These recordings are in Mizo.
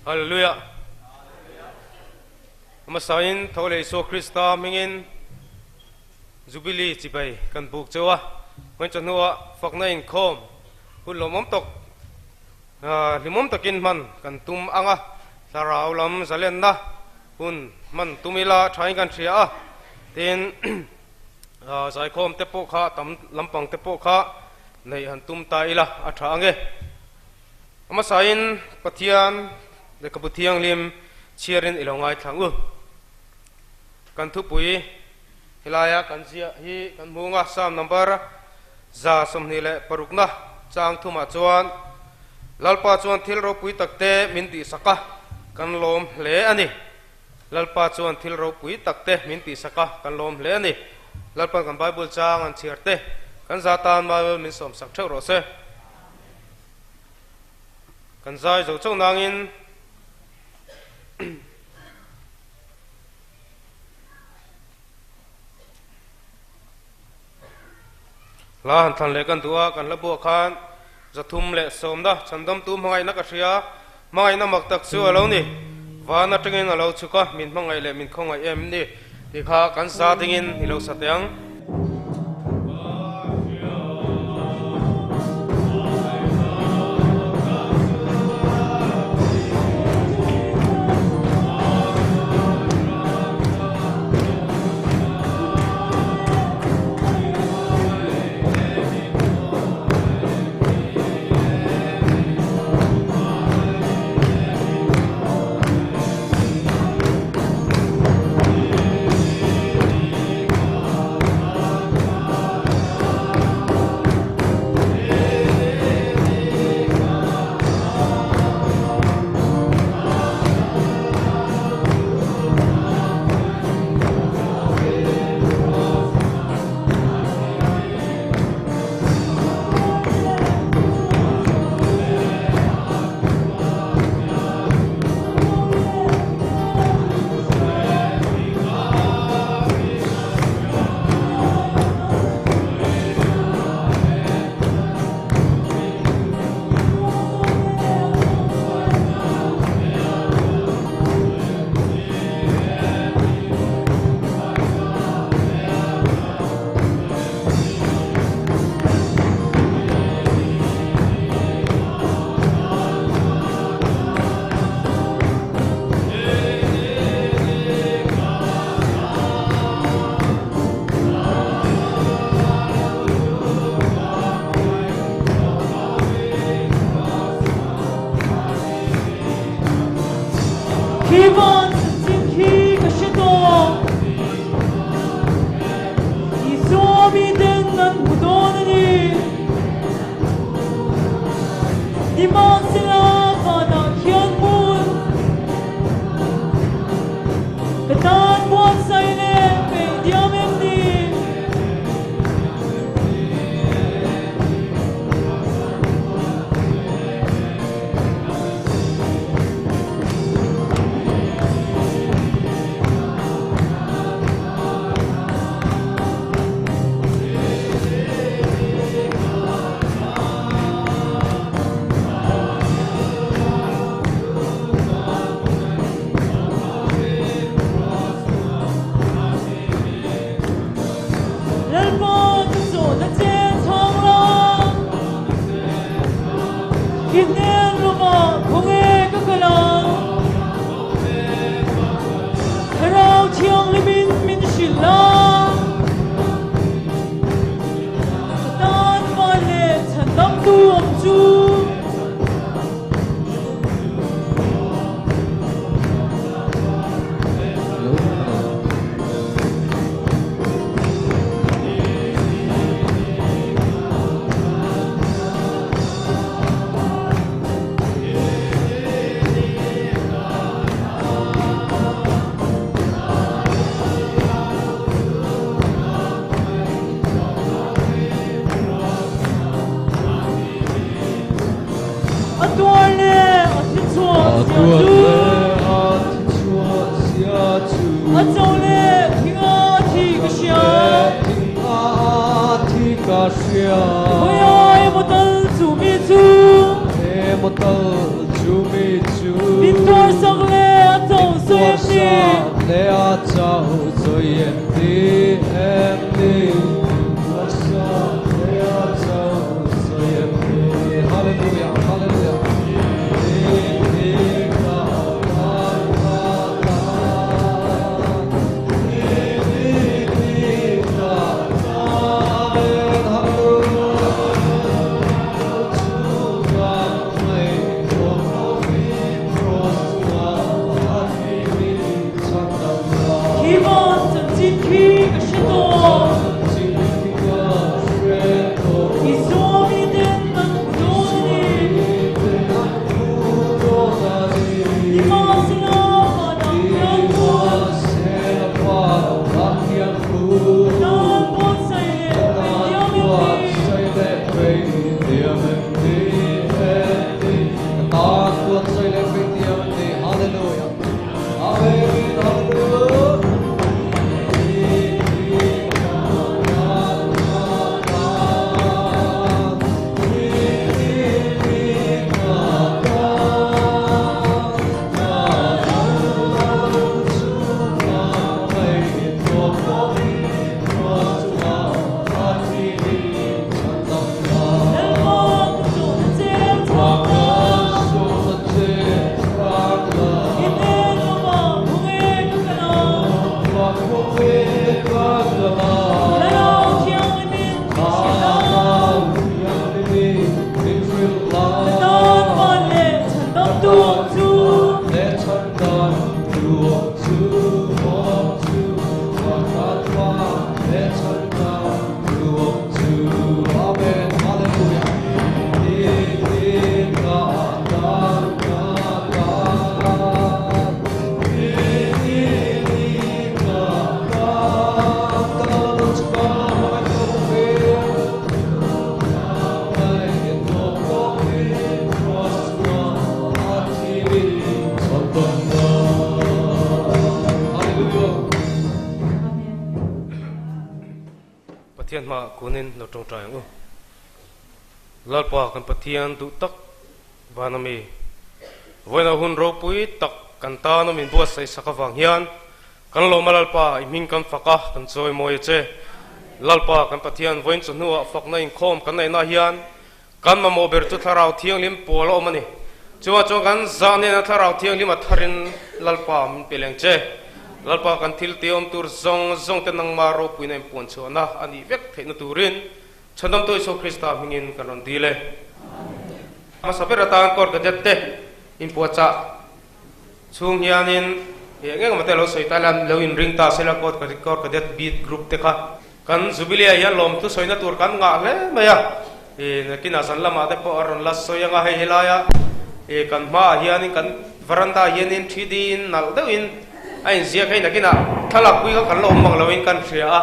Hallelujah. Hmasain tho leh Isua Krista hmingin Jubilee chibai kan buk cheu a, hmai chawhnuah fakna inkhawm hun lawmawm tawk hlimawm takin hman kan tum ang a, thlarau lam zalenna hun hman tum ila thain kan hria a, tin zaikhawm te pawh kha tam lampang te pawh kha neih han tum ta ila a tha ang e. Hmasain Pathian lehkhabu thianghlim chhiarin i lo ngaithlang u. Kan thupui helaia kan ziah hi kan hmung a, Psalm number 126na chang thumah chuan, Lalpa chuan thil ropui takte min tihsak a, kan lawm hle a ni. Lalpa chuan thil ropui takte min tihsak a, kan lawm hle a ni. Lalpan kan Bible chang an chhiar te, kan za tan Bible min sawmsak theuh rawh se. Kan zai zo chauh nangin Hla han thlan leh kan duh a, kan hla buah khan 310na chhandamtu hmangaihna ka hria, hmangaihna mak tak chu a lo ni, van atangin a lo chhuk a, min hmangaih leh min khawngaih em ni tih kha kan za dingin i lo sa teh ang. Khi van chanchin khi ka hre tawh. Isua miten an hmu dawn a ni. Nimahsela vanah khian hmun ka tan buatsaih leh peih diam em ni? Lalpa ka zawhna che chhang la, i hnen ramah khawnge ka kal ang? Thlarau Thianghlimin min hrilh a, ka tan van leh chhandamtu awm chu. A tuar leh a thi chhuah sia chu. A cho leh thinga a thi ka hria. Khawiah emaw tal chu mi chu. Min tuar. Khi van chanchin khi ka hre tawh. Isua miten an hmu dawn a ni. Nimahsela vanah hian hmun tan buatsaih leh peihtiam em ni? Lalpa ka zawhna che chhang la. I hnen lamah khawnge ka kal ang? Thlarau Thianghlimin min hrilh a. Ka tan van leh chhandamtu awm chu. Pathian hmaah kunin lo tawngtai ang u. Lalpa kan Pathian duh tak van ami, vawiin a hun ropui tak kan tan a min buatsaih sak avang hian kan lawm a Lalpa i hming kan fak a, kan chawimawi a che. Lalpa kan Pathian vawiin chawhnuah fakna inkhawm kan neihna hian kan mamawh ber chu Thlarau Thianghlim pawl a awm a ni. Chuvang chuan kan zah nena Thlarau Thianghlim a tharin Lalpa min pe leng che. Lalpa kan thil te awm tur zawng zawng te nangmah ropuina inpuanchhuahna a nih vek theihna turin Chhandamtu Isua Krista hmingin kan rawn dil e. Hmasa ber atan Court Cadet te inpuahchah chhung hianin eng eng emaw te lo sawi ta ila, lo inring ta sela Court Cadet Beat Group te kha kan Jubilee ah hian lawmthu sawina tur kan ngah hle mai a. Nakinah zan lamah te pawh a rawn la sawi anga hei helaia kan hmaah hianin kan veranda ah hianin 3D in nalh deuhin a inziak hei nakinah thlalak pui kha kan la awm mang loin kan hria a.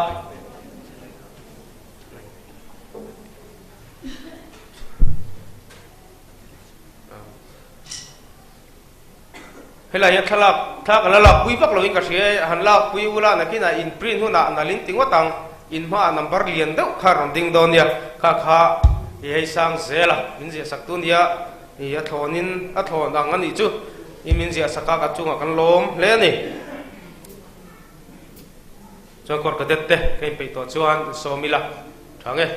Helai hian thlalak thla kan la lak pui vak loin ka hria e, han lak pui ula nakinah in print hunah nalh in ti ngawt ang, in hmaah number lian deuh kha rawn ding dawn nia, kha kha i hei sang zel a, min ziah sak tu nia, i a thlawnin a thlawn ang a nih chu, i min ziah sak a ka chungah kan lawm hle a ni. Chuan kawr cadet te ka inpeih tawh chuan insawm ila tha nge.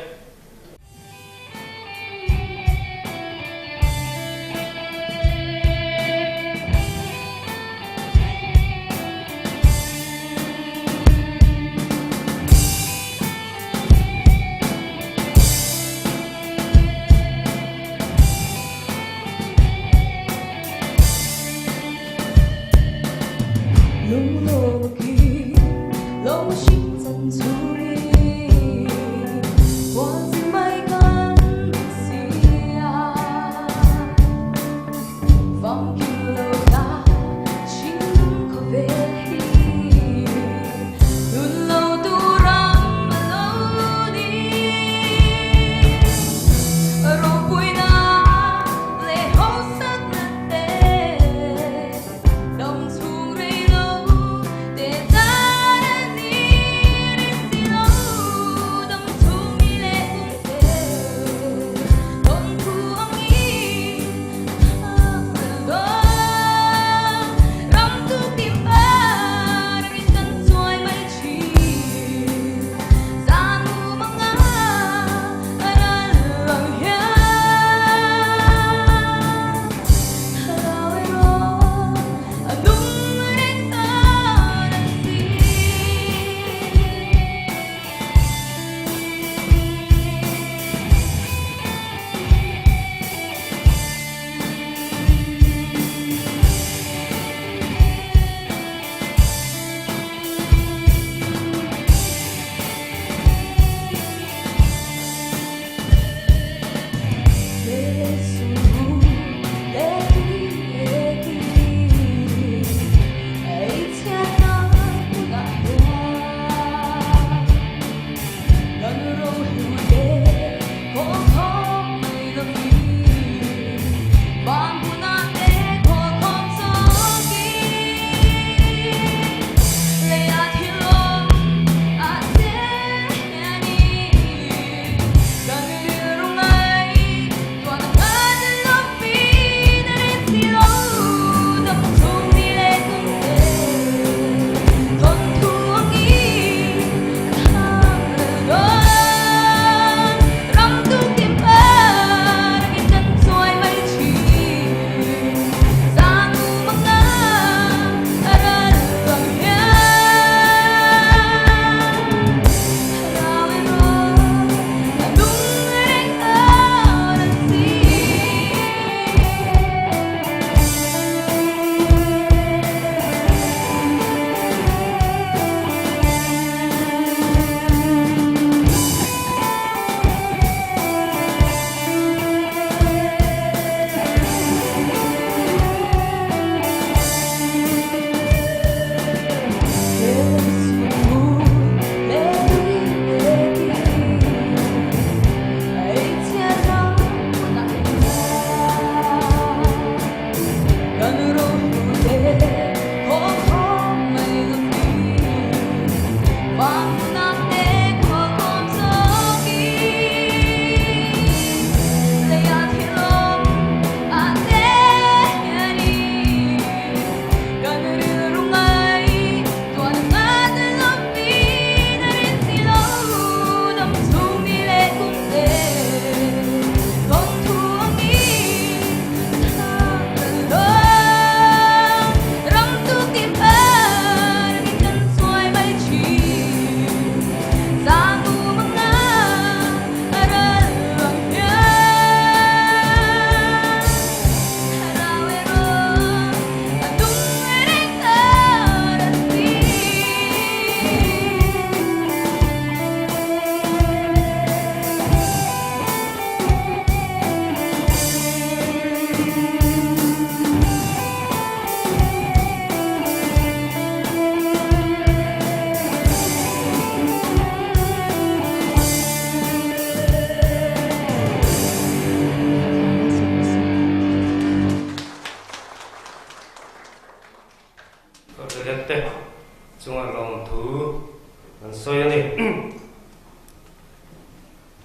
sawi a ni.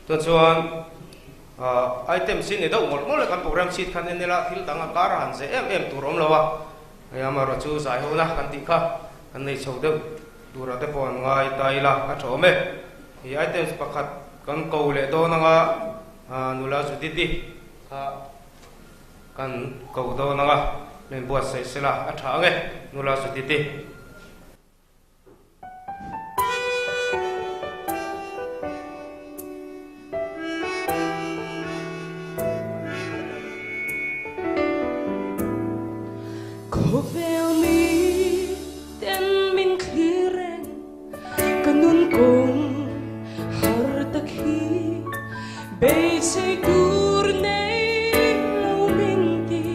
Chuan chuan items hi ni deuh mawlh mawlh e, kan program sheet khan en ila thil dang a kar a han zeh em em tur awm lo a, hei amaherawh chu zai ho na kan tih kha kan nei chho deuh tura te pawh an ngai ta ila a tha awm e. Hei items pakhat kan ko leh dawn anga nula Judith-i kha kan ko dawn anga min buatsaih sela a tha ang e nula Judith-i. Khawvel mi ten min thlir reng ka nun kawng har tak hi beisei tur nei lo min ti.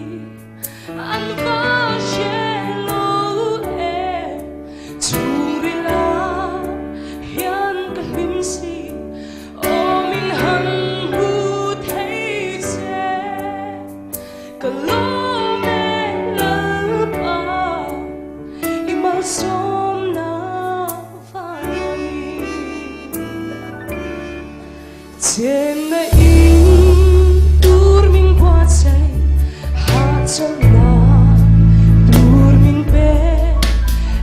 An va hre lo em, chhungril ah hian ka hlim si, aw min han hmu thei che, ka lawm e Lalpa, i malsawmna vangin. Chenna in tur min buatsaih hahchawlhna tur min pe,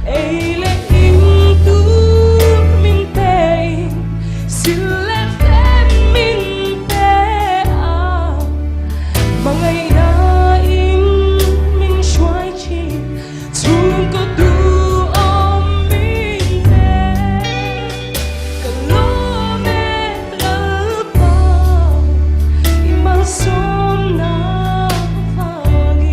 ei leh in tur min pe in sil leh fem min pe a, hmangaihna in min hruai thin chhungkaw duhawm min pe. Ka lawm e Lalpa i malsawmna vangin.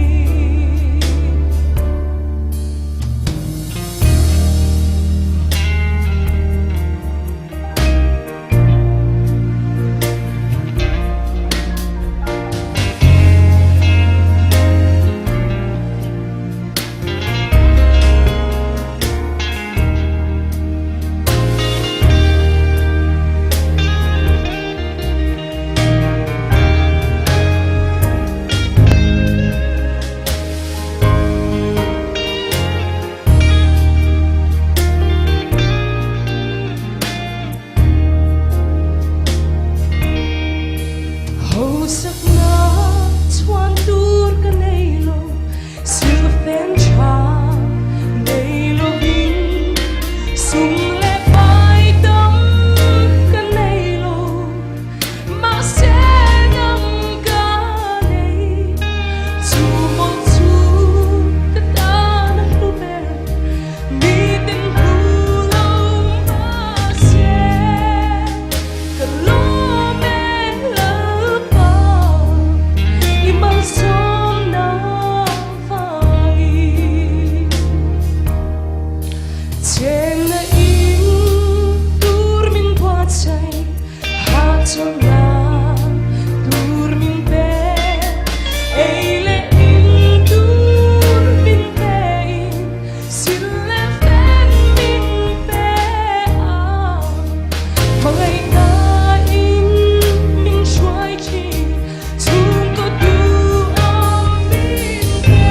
Hosakna chhuan tur ka nei lo. Silfen tha nei lovin sum leh pai tam ka nei lo, mahse nang ka nei. Chu mawlh chu ka tan a hlu ber, miten hmu lo mahse ka lawm e Lalpa i malsawmna. Chenna in tur min buatsaih hahchawlhna tur min pe, ei leh in tur min pe in sil leh fen min pe a, hmangaihna in min hruai thin. Chhungkaw duhawm min pe,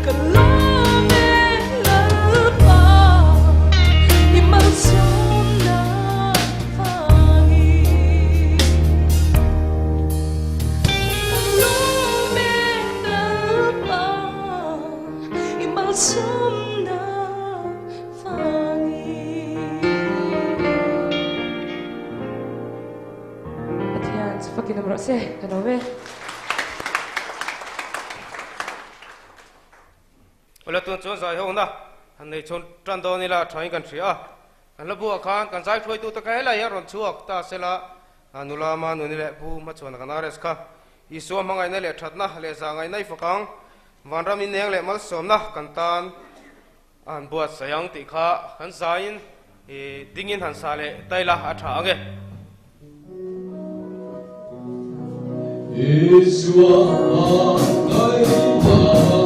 ka lawm e Lalpa, i malsawmna vangin. Ka lawm e Lalpa, i malsawmna vangin. Pathian chu fakin awm rawh se, ka lo ve. Awle tun chuan zai ho na han nei chhun tan dawn ila thain kan hria a, kan hla buah khan kan zai hruaitu te kha helai hian rawn chhuak ta sela, nula Manuni leh Pu Hmachhuana kan RS kha Isua hmangaihna leh thatna leh zahngaihna i fak ang, vanram ineng leh malsawmna kan tan A han buatsaih ang tih kha kan zaiin i dingin han sa leh ta ila a tha ang e. Isua hmangaihna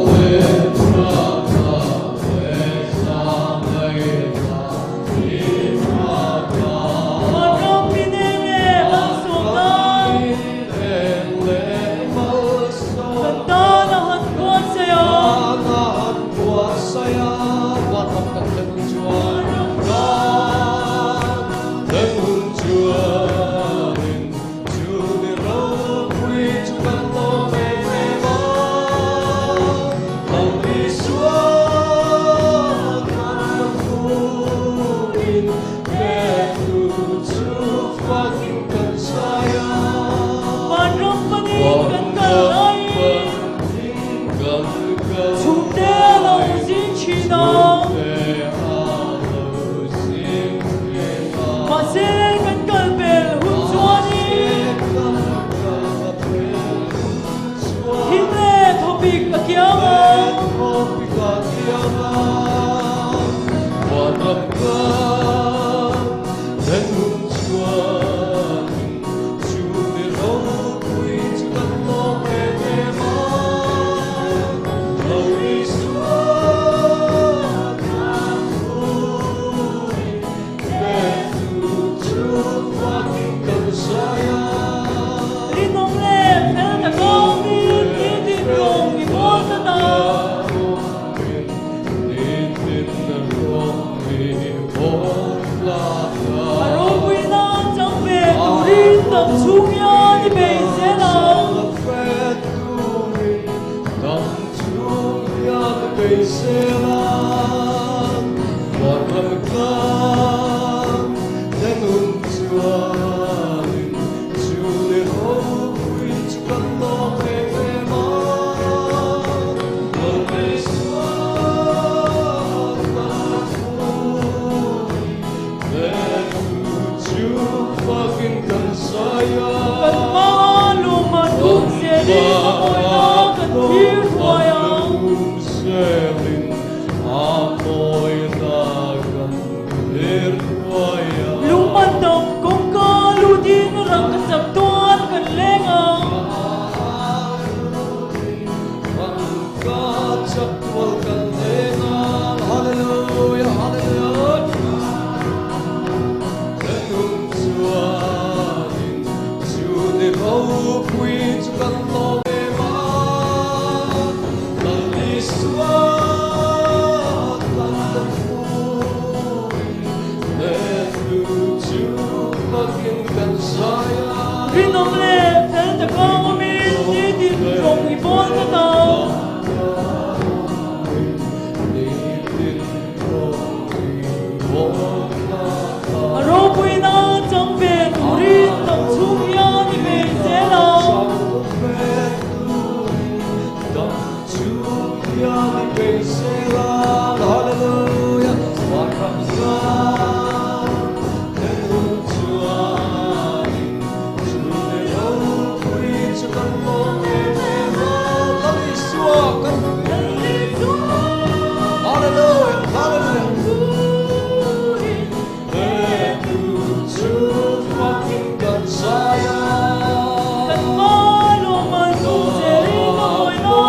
leh thatna leh zahngaihna i fak ang. Vanram ineng leh malsawmna. Kan tan a han buatsaih ang. Khawpik a kiang ang. Rinawm leh fel tak awmin nitin rawng i bawl tlat a. A ropui nan chang ve turin dam chhung hian i bei zel ang. Kan hmaa lawmman dum zelin a mawina kan thlir thuai ang. Lungman dam kawngka lutin rangka chak tual kan leng ang. Rinawm leh fel taka awmin nitin rawng i bawl tlat ang. A ropuina chang ve turin dam chhung hian i bei zel ang. Kan hma lawmman duh zelin a mawina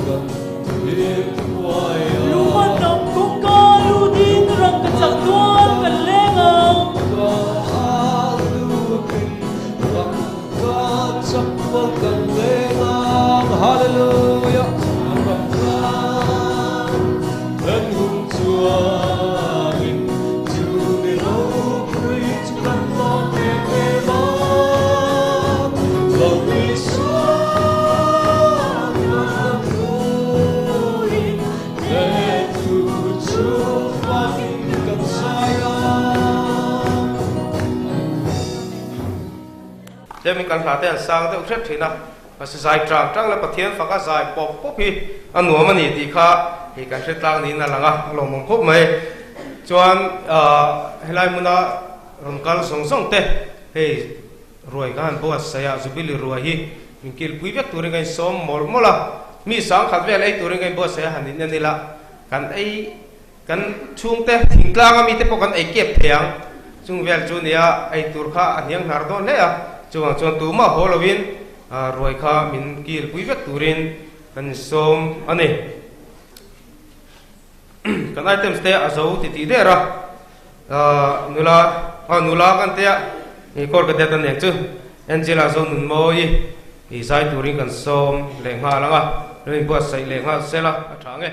kan thlir thuai ang. Lungman dam kawngka lutin rangka chak tual kan leng ang. Tlemin kan hla te an sang deuh hrep thin a, mahse zai tang tang leh Pathian faka zai pawp pawp hi a nuam a ni tih kha hei kan hre tlang niin a lang a, a lawmawm khawp mai. Chuan helai hmuna rawn kal zawng zawng te hei Ruai ka han buatsaih a, Jubilee ruai hi min kilpui vek turin ka insawm mawlh mawlh a, mi sangkhat vel ei turin ka inbuatsaih a, han in en ila kan ei kan chhungte thingtlanga mite pawh kan ei kep thei ang, chung vel chu nia ei tur kha a hniang hnar dawn hle a, chuvang chuan tumah haw lovin ruai kha min kilpui vek turin kan insawm a ni. Kan items te a zo ti tih der a, nula aw nula kan tia i kawr ka det aniang chu Angela zo nun mawi i zai turin kan sawm leh nghal ang a, lo inbuatsaih leh nghal sela a tha ang e.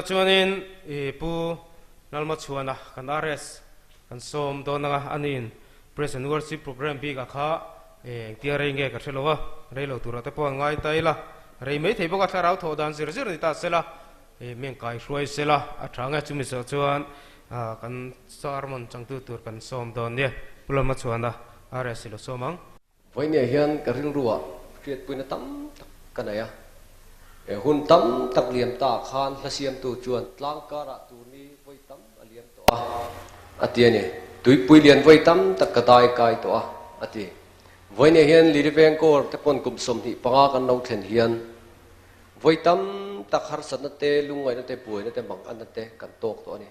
chuanin i Pu Lalmachhuana kan RS kan sawm dawn anga aniin Praise and Worship Programme bikah kha engtia rei nge ka hre lo a, rei lo turah te pawh an ngai ta ila, rei mai thei bawk a thlarau thawh dan zir zir ni ta sela, meng kai hruai sela a tha nge chumi zawh chuan kan sermon changtu tur kan sawm dawn nia, Pu Lalmachhuana RS i lo sawm ang. Vawinia hian ka rilruah hriatpuina tam tak ka nei a, he hun tam tak liam ta khan hla siamtu chuan tlang karah turni vawi tam a liam tawh a, a ti a ni. Tuipui lian vawi tam tak ka dai kai tawh a, a ti. Vawinia hian Liriveng Corps te pawn kum 25 kan lo thlen hian vawi tam tak harsatna te, lungngaihna te, buaina te, manganna te kan tawk tawh a ni.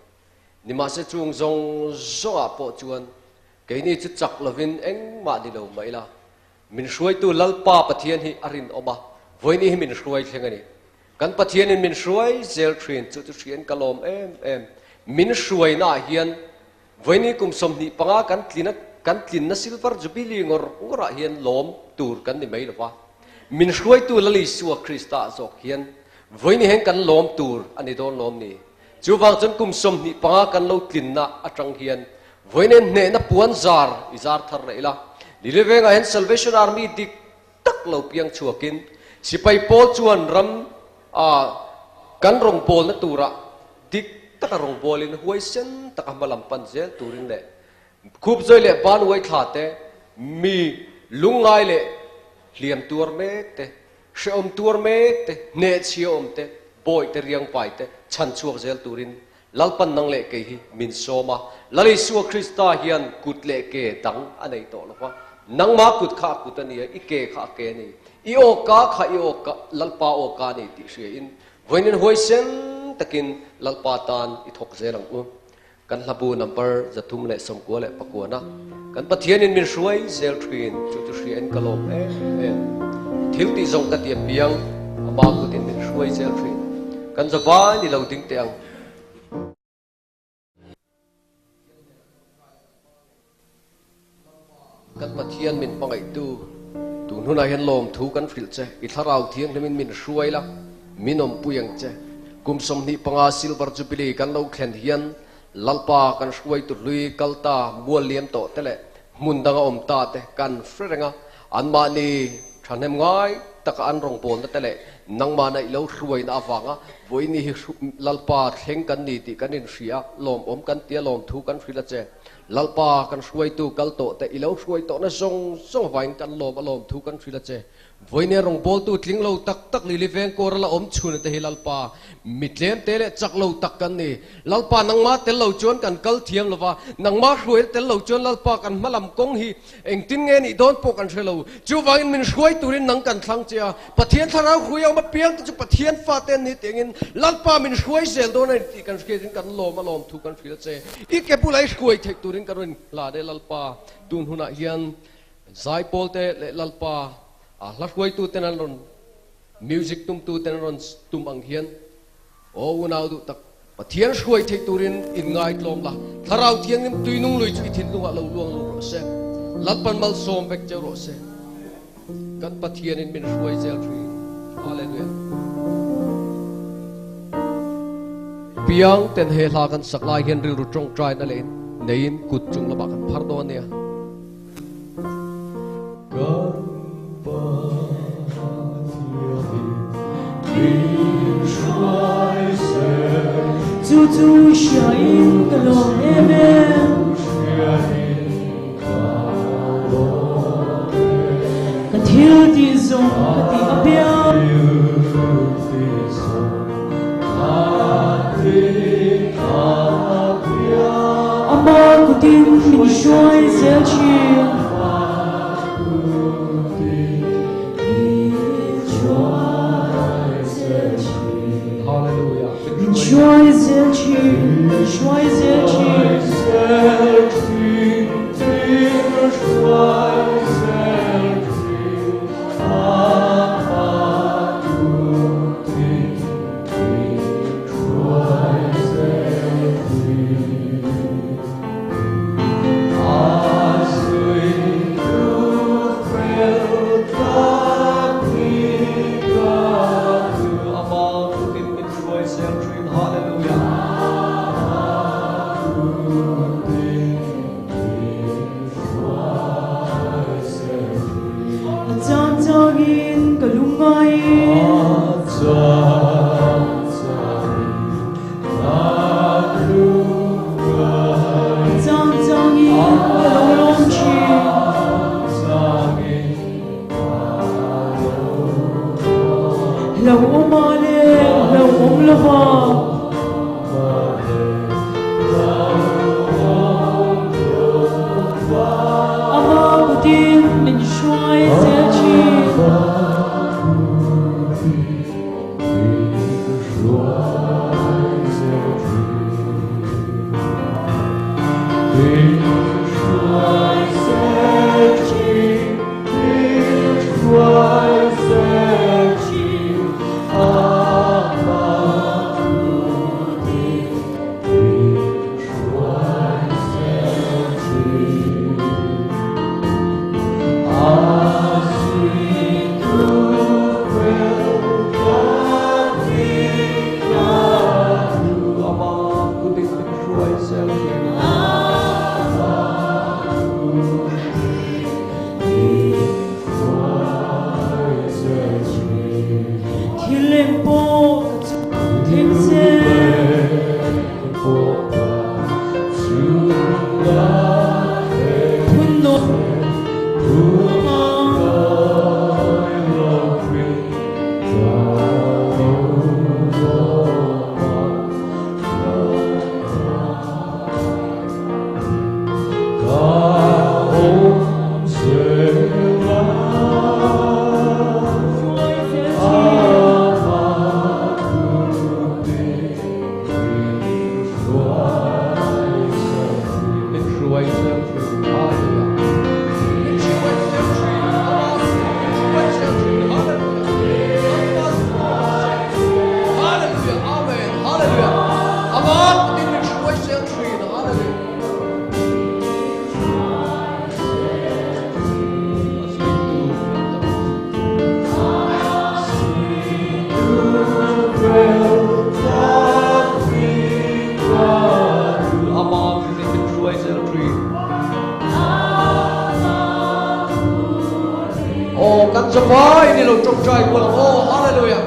Nimahse chung zawng zawngah pawh chuan Keini chu chak lovin engmah ni lo mah ila, min hruaitu Lalpa Pathian hi a rinawm a, vawiini hi min hruai thleng a ni. Kan Pathianin min hruai zel thin, chu chu hriain ka lawm em em. Min hruainaah hian vawiini kum 25 kan tlina kan tlinna Silver Jubilee ngawr ngawrah hian lawm tur kan ni mai lo va, min hruaitu Lal Isua Krista zawk hian vawiini hian kan lawm tur a ni dawn lawm ni. Chuvang chuan kum 25 kan lo tlinna atang hian vawiin hnehna puan zar i zar thar leh ila. Nilivengah hian Salvation Army dik tak lo piang chhuakin sipai pawl chuan ram a kan rawngbawlna turah dik taka rawngbawlin huaisen taka hma lam pan zel turin leh khup zawi leh ban uai thla te, mi lungngai leh hliam tuar mek te, Hrehawm tuar mek te, hnehchhia awm te, bawi te, riang pai te chhan chhuak zel turin Lalpan nang leh kei hi min sawm a. Lal Isua Krista hian kut leh ke dang a nei tawh lo va. Nangma kut kha a kut a ni a, i ke kha a ke a ni. I aw ka kha i aw ka, Lalpa aw ka a ni tih hriain vawiin huaisen takin Lalpa tan i thawk zel ang u. Kan hlabu number 399 na kan Pathianin min hruai zel thin chu chu hriain ka lawm em em. Thil tih zawng ka ti apiang ama kutin min hruai zel thin. Kan zavai ni lo ding teh ang. Kan Pathian min hmangaihtu, tun hunah hian lawmthu kan hrilh che, i thlarau thianghlimin min hruai la, min awmpui ang che. Kum 25 Silver Jubilee kan lo thlen hian Lalpa kan hruaitu hlui kal ta mual liam tawh te leh hmun danga awm ta te kan hre reng a, anmahni thahnem ngai taka an rawngbawlna te leh nangmahna i lo hruaina avanga vawiini hi Lalpa thleng kan ni tih kan inhria, lawmawm kan tia lawmthu kan hrilh a che. Lalpa kan hruaitu kal tawh te i lo hruai tawhna zawng zawng avangin kan lawm a lawmthu kan hrilh a che. Vawinia rawngbawltu tling lo tak tak Lili Vengkawr a la awm chhun te hi Lalpa mi tlem te leh chak lo tak kan ni. Lalpa nangmah tel lo chuan kan kal thiam lo va, nangmah hruaina tel lo chuan Lalpa kan hma lam kawng hi engtin nge nih dawn pawh kan hre lo. Chuvangin min hruai turin nang kan thlang che a, Pathian thlarau hruai awm apiang te chu Pathian fate an ni tiangin Lalpa min hruai zel dawn a ni tih kan hriatin kan lawm a lawmthu kan hrilh a che. I ke bulah i hruai theih turin ka rawn hlan e Lalpa, tun hunah hian zaipawl te leh Lalpa a hla hruaitu ten an rawn music tumtu ten an rawn tum ang hian aw unau duh tak Pathian hruai theih turin in ngaitlawm la, thlarau thianghlim tuinung lui chu i thinlungah lo luang lut rawh se, Lalpan malsawm vek cheu rawh se. Kan Pathianin min hruai zel thin. Hallelujah. Piang ten he hla kan sak lai hian rilru tawngtai na leh neiin kut chung lamah kan phar dawn nia. Kan Pathianin min hruai zel. Chu chu hriain ka lawm em em. Ka thil tih zawng ka tih apiang. Ama kutin min hruai zel thin. Min hruai zel thin, min hruai zel thin. Hlauhawm ah leh hlauhawm lova. Ama kutin min hruai zel thin. Thil eng pawh ka chu thleng se. Phun nawi ang. Hruai zel thin. Aw kan zavai ni lo tawngtai kual ang aw Hallelujah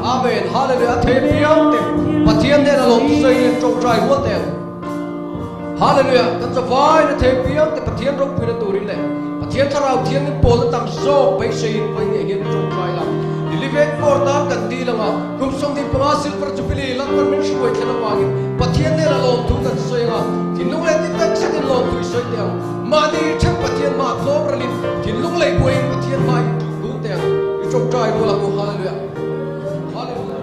Amen Hallelujah a thei piang te Pathian nen a lawm sawi in tawngtai hual te ang Hallelujah kan zavai na thei piang te Pathian ropui na turin leh Pathian thlarau thiangin pawl na tam zawk beisei in vawi nge hian tawngtai la Nilivet kawr tan kan dil anga kum 25 silver jubilee Lalpan min hruai thlen avangin Pathian nen a lawmthu kan sawi anga thinlung leh ti tak zetin lawmthu i sawi teh ang. Mahni theuh Pathian hma tlawm ralin thinlung lei buaiin Pathian hma i ṭhu dun teh ang. I ṭawngṭai rual ang u. Hallelujah. Hallelujah.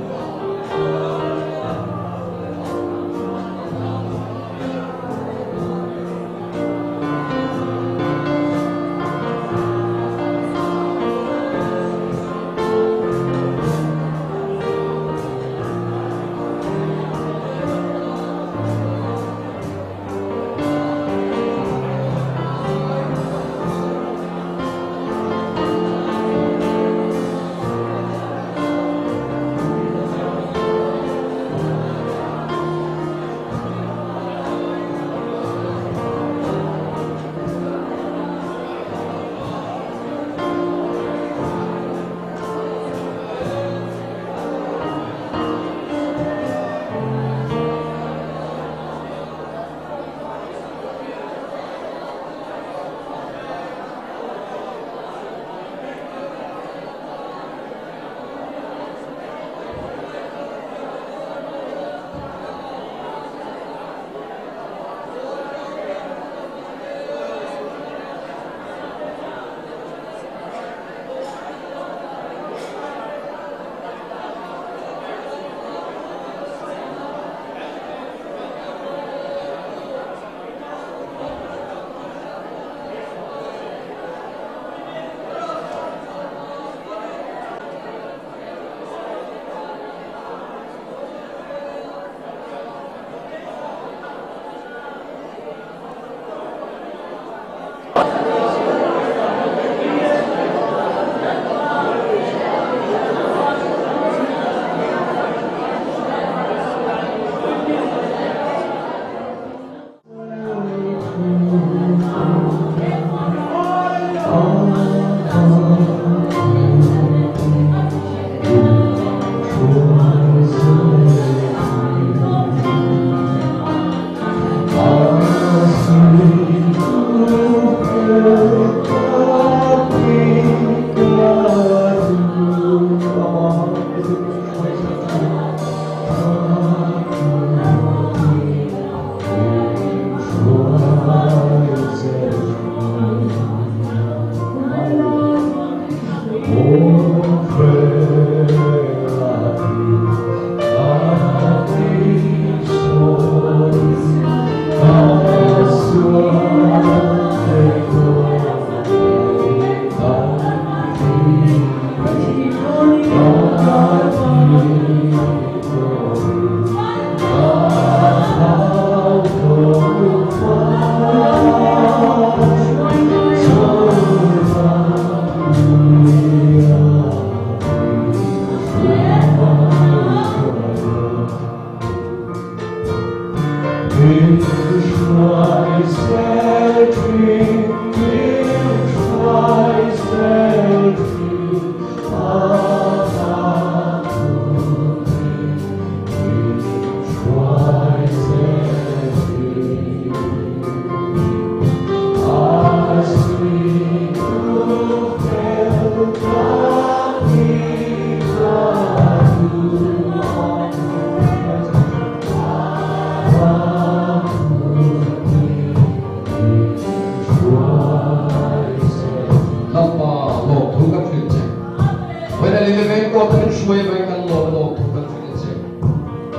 hruai avangin kan lawm a lawmthu kan hrilh a che.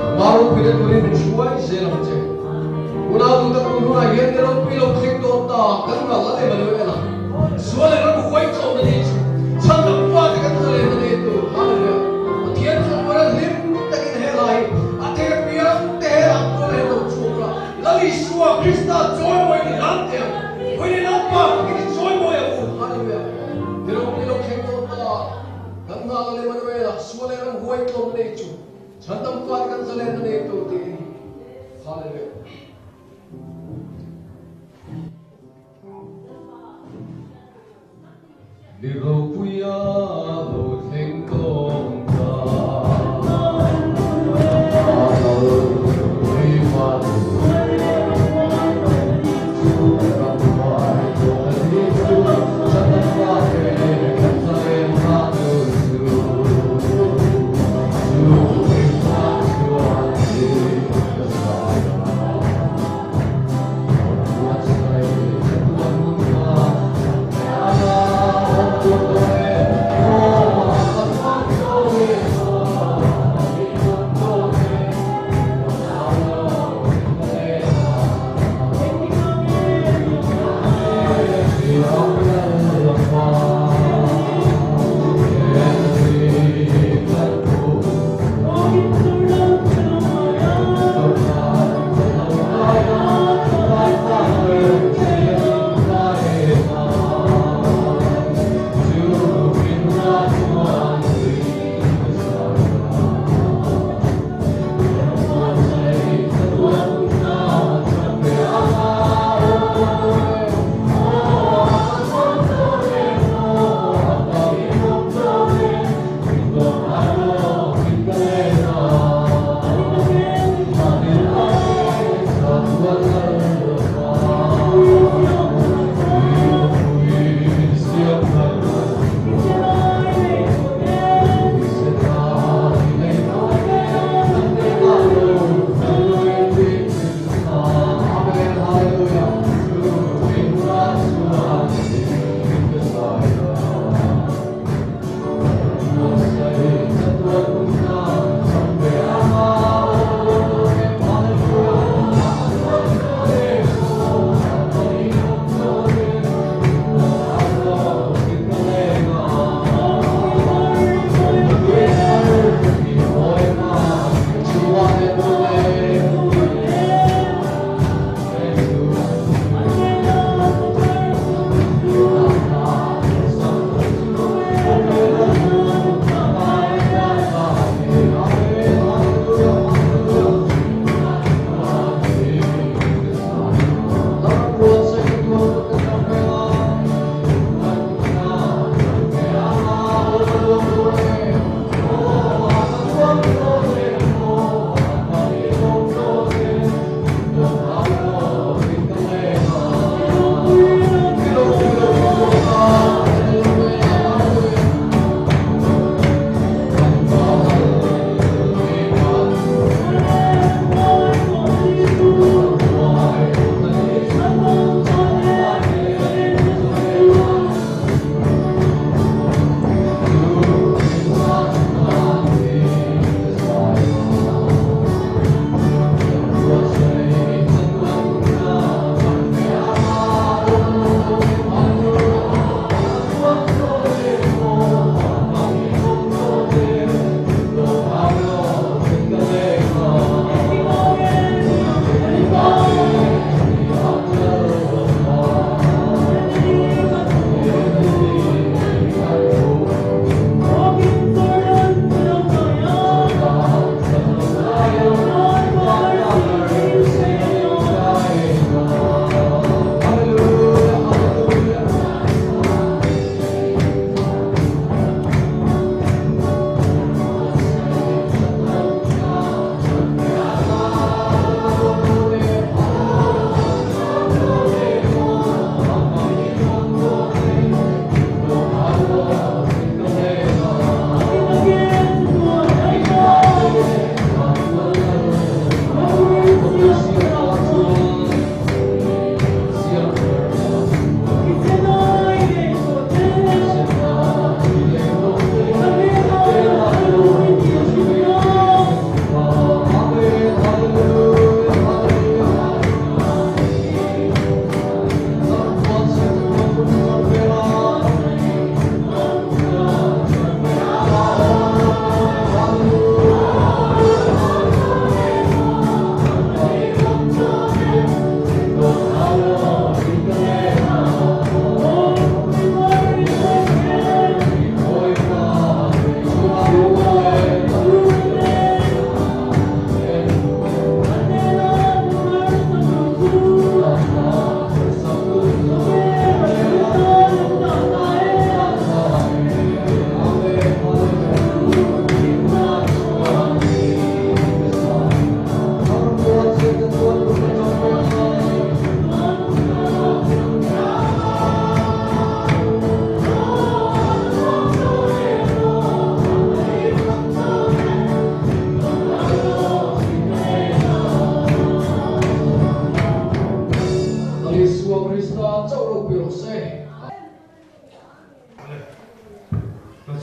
Nangmah ropuina turin min hruai zel ang che. Unau duhtak tun hunah hian ni ropui lo thleng dawn ta kan ngal a Emmanuel a sual leh ram huai tlawmna ni chu chhandam fate kan zalen na ni tur Hallelujah Pathian chuan mawina hlim takin he lai a thei apiang te he lam tual he lo chhuak a Lal Isua Krista chawimawi ni lam te ang Vawiin Lalpa fakin i chawimawi ang u Hallelujah ni ropui lo thleng dawn ta kan ngal a Emmanuel a sual leh ram huai tlawmna ni chu Chhandam fate kan zalen na nei tur tiin Hallelujah. Ni ropuia lo thleng dawn ta.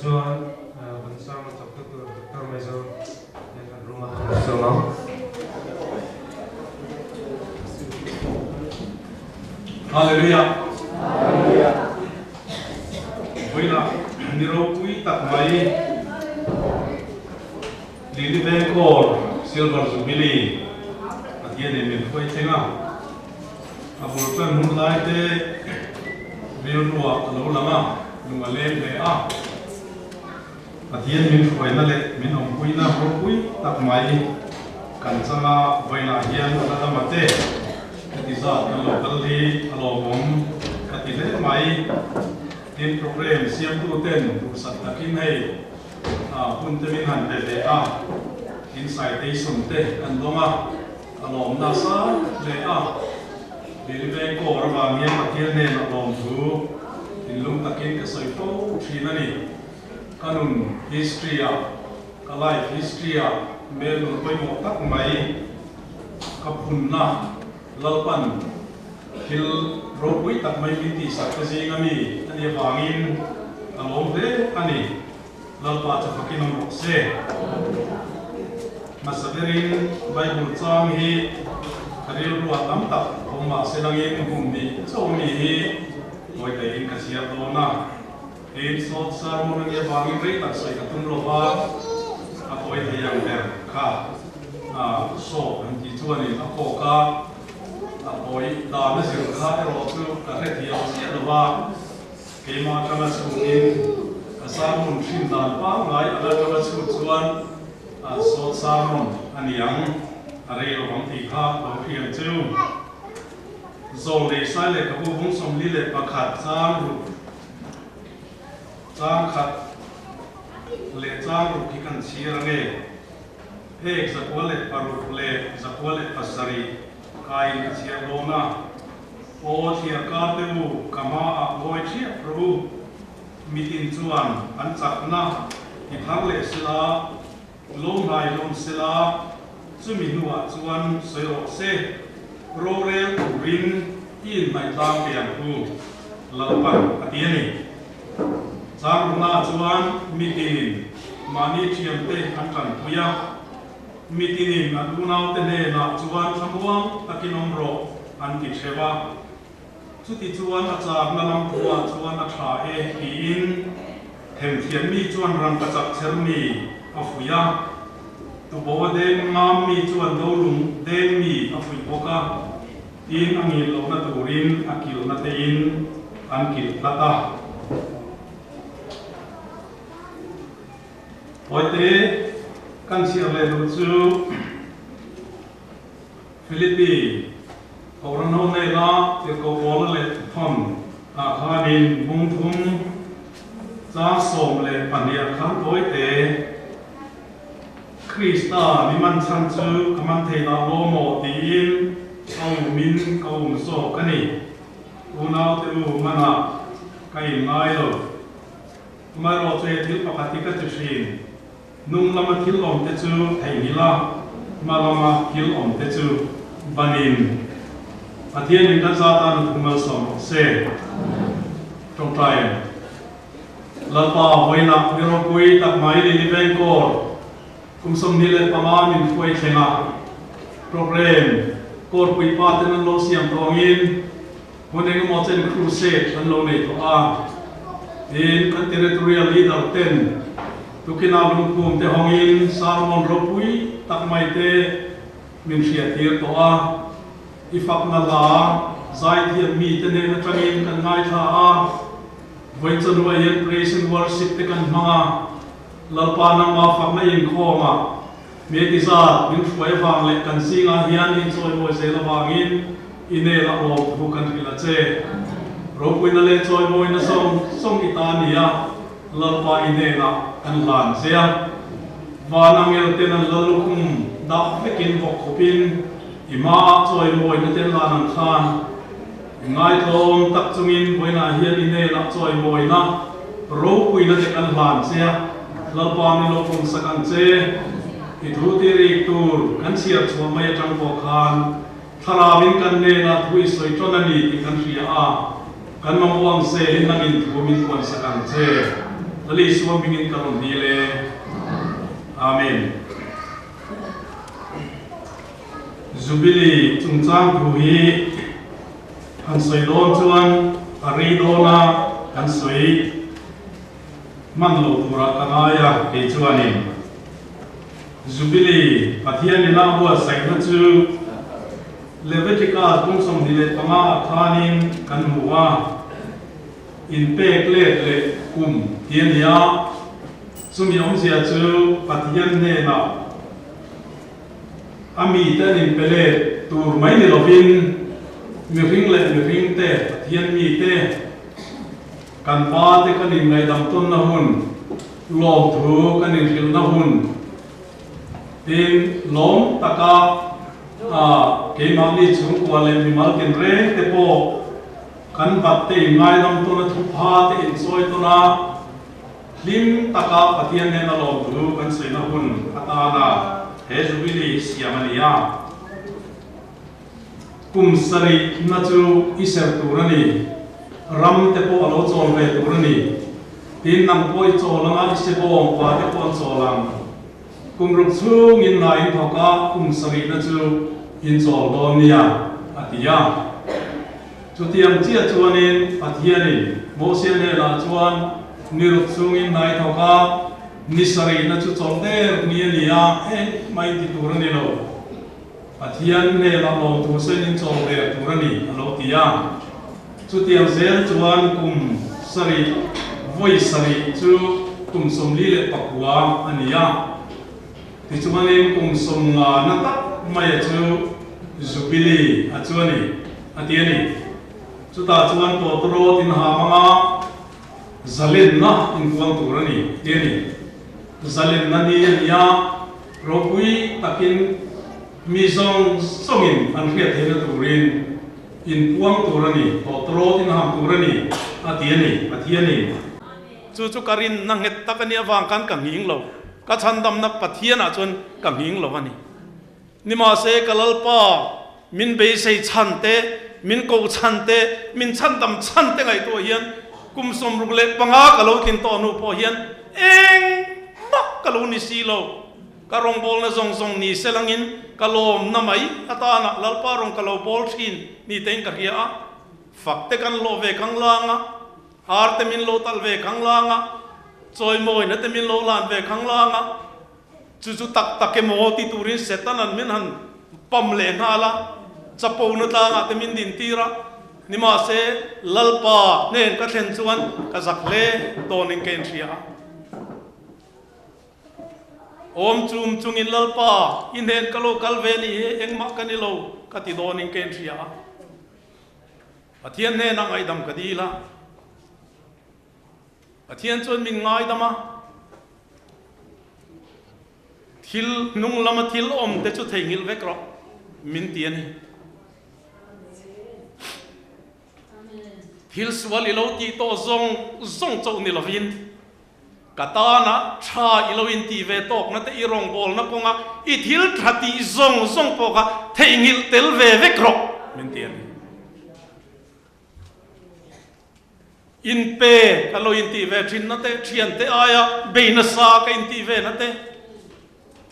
Tichuan kan sermon chawktu tur Doctor Major Lalthanruma a lo sawm ang. Hallelujah! Vawiinah ni ropui tak mai Lily Vengkawr Silver Jubilee Pathianin min hruai thleng a, a bul tan hun lai te rilruah a lo lang a, lung a leng hle a. Pathian min hruaina leh min awmpuina ropui tak mai kan changa vawiinah hian a la dam a che. Heti zat kan lo kal hi a lawmawm ka ti hle mai. Tin, program siamtu ten duhsak takin hei hun te min han pe ve a, in citation te kan dawng a, a lawm nasa hle a. Lily Vengkawr avang hian Pathian hnenah lawmthu thinlung takin ka sawi fo thin a ni. Ka nun history ah, ka life history ah hmel nun pawimawh tak mai ka phunna Lalpan thil ropui tak mai min tihsak te zing a mi a nih avangin ka lawm hle a ni. Lalpa chu fakin awm rawh se. Hmasa berin Bible chang hi ka rilru ah tam tak awm mahse langin hum nih chauh mi hi tawi taiin ka chhiar dawn a. Tin, sawt sermon a nih avangin rei tak sawi ka tum lo va, a tawi thei ang ber kha sawt an tih chuanin a kawk a, a tawi dan a zir kha erawh chu ka hrethiam chiah lo va, keimah atanga chhutin ka sermon hrin dan pangngai ang atanga chhut chuan sawt sermon a ni ang, a rei lo ang tih kha lo hriam chu. Zawlnei sai lehkhabu bung 41 chang ruk. Chang khat leh chang ruk hi kan chhir ange. Phek 96 leh 97 kaiin ka chhiar dawn a. Aw thliar kar te u, ka hmaah ngawi thiap rawh u. Mitin chuan an chakna ti thar leh sela, lo hnai hlawm sela, chumi hnuah chuan sawi rawh se, rorel turin i inhnaih tlang ve ang u, Lalpan a ti a ni. Changruna chuan mitinin mahni thiante an tanpui a, mitinin an unaute hnenah chuan thlamuang takin awm rawh an ti theuh a. Chuti chuan a chakna lam thuah chuan a tha e tiin themthiam mi chuan rangkachak cher mi a fuih a, tubo a deng ngam mi chuan dolung deng mi a fuih bawk a, tin a ngil lohna turin a kilhna tein an kilh tlat a. Hawite kan chhiar leh duh chu. Philippi, Kohhran ho hnena tirhkoh Paula leh Thon ah khanin bung thum chang 12 ah khan tawite Krista mi man chhan chu ka man thei dah lo maw tiin a umin ka um zawk a ni. Unaute u manah ka inngai lo. Amaherawhchu he thil pakhat hi ka ti thin. Hnung lama thil awmte chu theihnghilh a, hma lama thil awmte chu banin Pathianin kan za tan a thu malsawm rawh se. Tawngtai em? Lalpa, vawiinah mi ropui tak mai Lily Vengkawr kum 25 min hruai thleng a, program Kawrpui pa ten an lo siam tawngin hun engemaw chen crusade an lo nei tawh a, tin kan territorial leader ten tukina lungphum te hawngin sermon ropui tak mai te min hriattir tawh a, i fakna la zaithiam mi te nen atangin kan ngaithla a, vawi chawhnuah hian praise and worship te kan hmang a, Lalpa nangma fakna inkhawm a, Me ti zat min hruai avang leh kan zingah hian inchawimawi zel avangin i nel a awm thu kan hrilh a che. Ropuina leh chawimawina zawng zawng i ta nia, Lalpa i hnenah kan hlan che a. Van angel ten an lal lukhum dah vekin vawk khawpin i hmaah chawimawina ten lan ang khan i ngaitlawm tak chungin vawiinah hian i hnenah chawimawina ropuina te kan hlan che a. Lalpa ni lo pawm sak ang che. I thu ti rik tur kan chhiar chhuah mai atang pawh khan thlarauin kan hnenah thu i sawi tawn a ni tih kan hria a, kan mamawh ang zelin nangin thu min puan sak ang che. Lal Isua hmingin ka rawn dil e. Amen. Jubilee chungchang thu hi han sawi dawn chuan a rei dawn a, kan sawi hman lo turah ka ngai a, kei chuanin Jubilee Pathian ina a buatsaihna chu Leviticus bung 25 ah khanin kan hmu a, inpek let leh kum ti a ni a, chumi awmzia chu Pathian hnenah a mite an inpe let tur mai ni lovin mihring leh mihringte Pathian mite kan pa te kan inngaihdam tawnna hun, lawmthu kan inhrilhna hun, tin lawm taka keimahni chhungkua leh mimal tinreng te pawh kan bat te inngaidam tawn a, thupha te inchawi tawn a, hlim taka Pathian nena lawmthu kan sawina hun atana he Jubilee hi siam a ni a. Kum sarihna chu i ser tur a ni, ram te pawh a lo chawl ve tur a ni. Tin, nang pawh i chawl anga i sebawng pa te pawh an chawl ang. Kum ruk chhungin hna in thawk a, kum sarihna chu in chawl dawn nia, a ti a. Chutiang chiah chuanin Pathianin Mosia hnenah chuan ni ruk chhungin hna i thawk a, ni sarihna chu chawlh der ni a ni a, engmah in ti tur a ni lo. Pathian hnenah lawmthu sen in chawl der tur a ni, a lo ti a. Chutiang zel chuan kum sarih, vawi sarih chu kum 49 a ni a. Tichuanin kum 50 na tak maia chu Jubilee a chu a ni, a ti a ni. Chutah chuan tawtawrawt in ha hmanga zalenna inpuang tur a ni, a ti a ni. Zalenna ni a ni a, ropui takin mi zawng zawngin an hriat theihna turin inpuang tur a ni, tawtawrawt in ham tur a ni, a ti a ni, Pathianin. Chu chu ka rinna nghet tak a nih avang khan ka nghing lo, ka chhandamna Pathianah chuan ka nghing lo a ni. Nimahse ka Lalpa, min beisei chhan te, min ko chhan te, min chhandam chhan te ngaihtuah hian kum 65 ka lo tlin tawh hnu pawh hian engmah ka lo ni si lo. Ka rawngbawlna zawng zawng ni se langin ka lawmna mai atana Lalpa rawng ka lo bawl thin ni tein ka hria a. Fak te kan lawh ve khang lang a, ar te min lo talh ve khang lang a, chawimawina te min lo lan ve khang lang a. Chu chu tak tak emaw ti turin Setanan min han pam leh nghal a, chapona tlangah te min din tir a. Nimahse, Lalpa hnen ka thlen chuan ka zak hle dawnin ka inhria a. Awm chum chungin Lalpa, i hnen ka lo kal ve ni hi engmah ka ni lo ka ti dawnin ka inhria a. Pathian hnenah ngaihdam ka dil a. Pathian chuan min ngaidam a, thil hnung lama thil awm te chu theihnghilh vek rawh min ti a ni. Thil sual i lo tih tawh zawng zawng chauh ni lovin, ka tana tha i lo intih ve tawkna te i rawngbawlna kawnga i thil tha tih zawng zawng pawh kha theihnghilh tel ve vek rawh min ti a ni. Inpe ka lo intih ve thin na te, thiante aia bei nasa ka intih ve na te,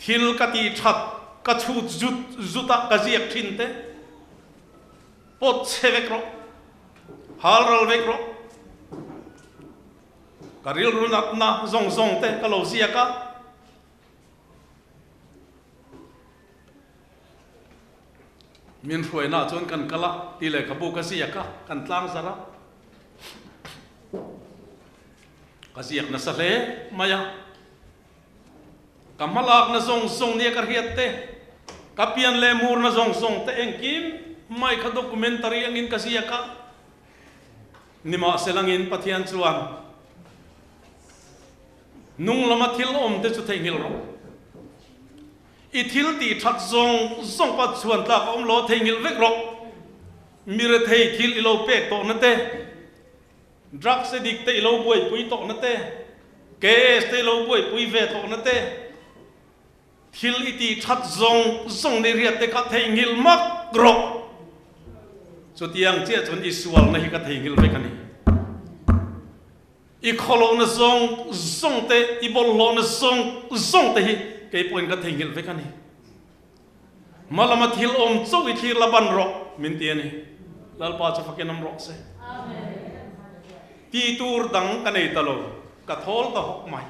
thil ka tih that ka chhut zut zut a ka ziak thin te, pawt chhe vek rawh, hal ral vek rawh, ka rilru natna zawng zawng te ka lo ziak a. Min hruaina chuan kan kal a, tih lehkhabu ka ziak a, kan tlang zar a. Ka ziak nasa hle mai a. Ka hmalakna zawng zawng nia ka hriat te, ka pian leh murna zawng zawng te engkim mai kha documentary angin ka ziak a. Nimahselangin Pathian chuan nung lama thil awm te chu theihnghilh rawh. I thil tih that zawng zawng pawh chhuan tlak a awm lo, theihnghilh vek rawh. Mi rethei thil i lo pek tawhna te, drugs addict te i lo buaipui tawhna te, KS te i lo buaipui ve tawhna te, thil i tih that zawng zawng ni riat te kha theihnghilh mak rawh. Chutiang chiah chuan i sualna hi ka theihnghilh vek a ni. I khawlohna zawng zawng te, i bawlhhlawhna zawng zawng te hi kei pawhin ka theihnghilh vek a ni. Hma lama thil awm chauh i thlir la ban rawh, min ti a ni. Lalpa chu fakin awm rawh se. Ti tur dang ka nei ta lo, ka thawl ta hawk mai.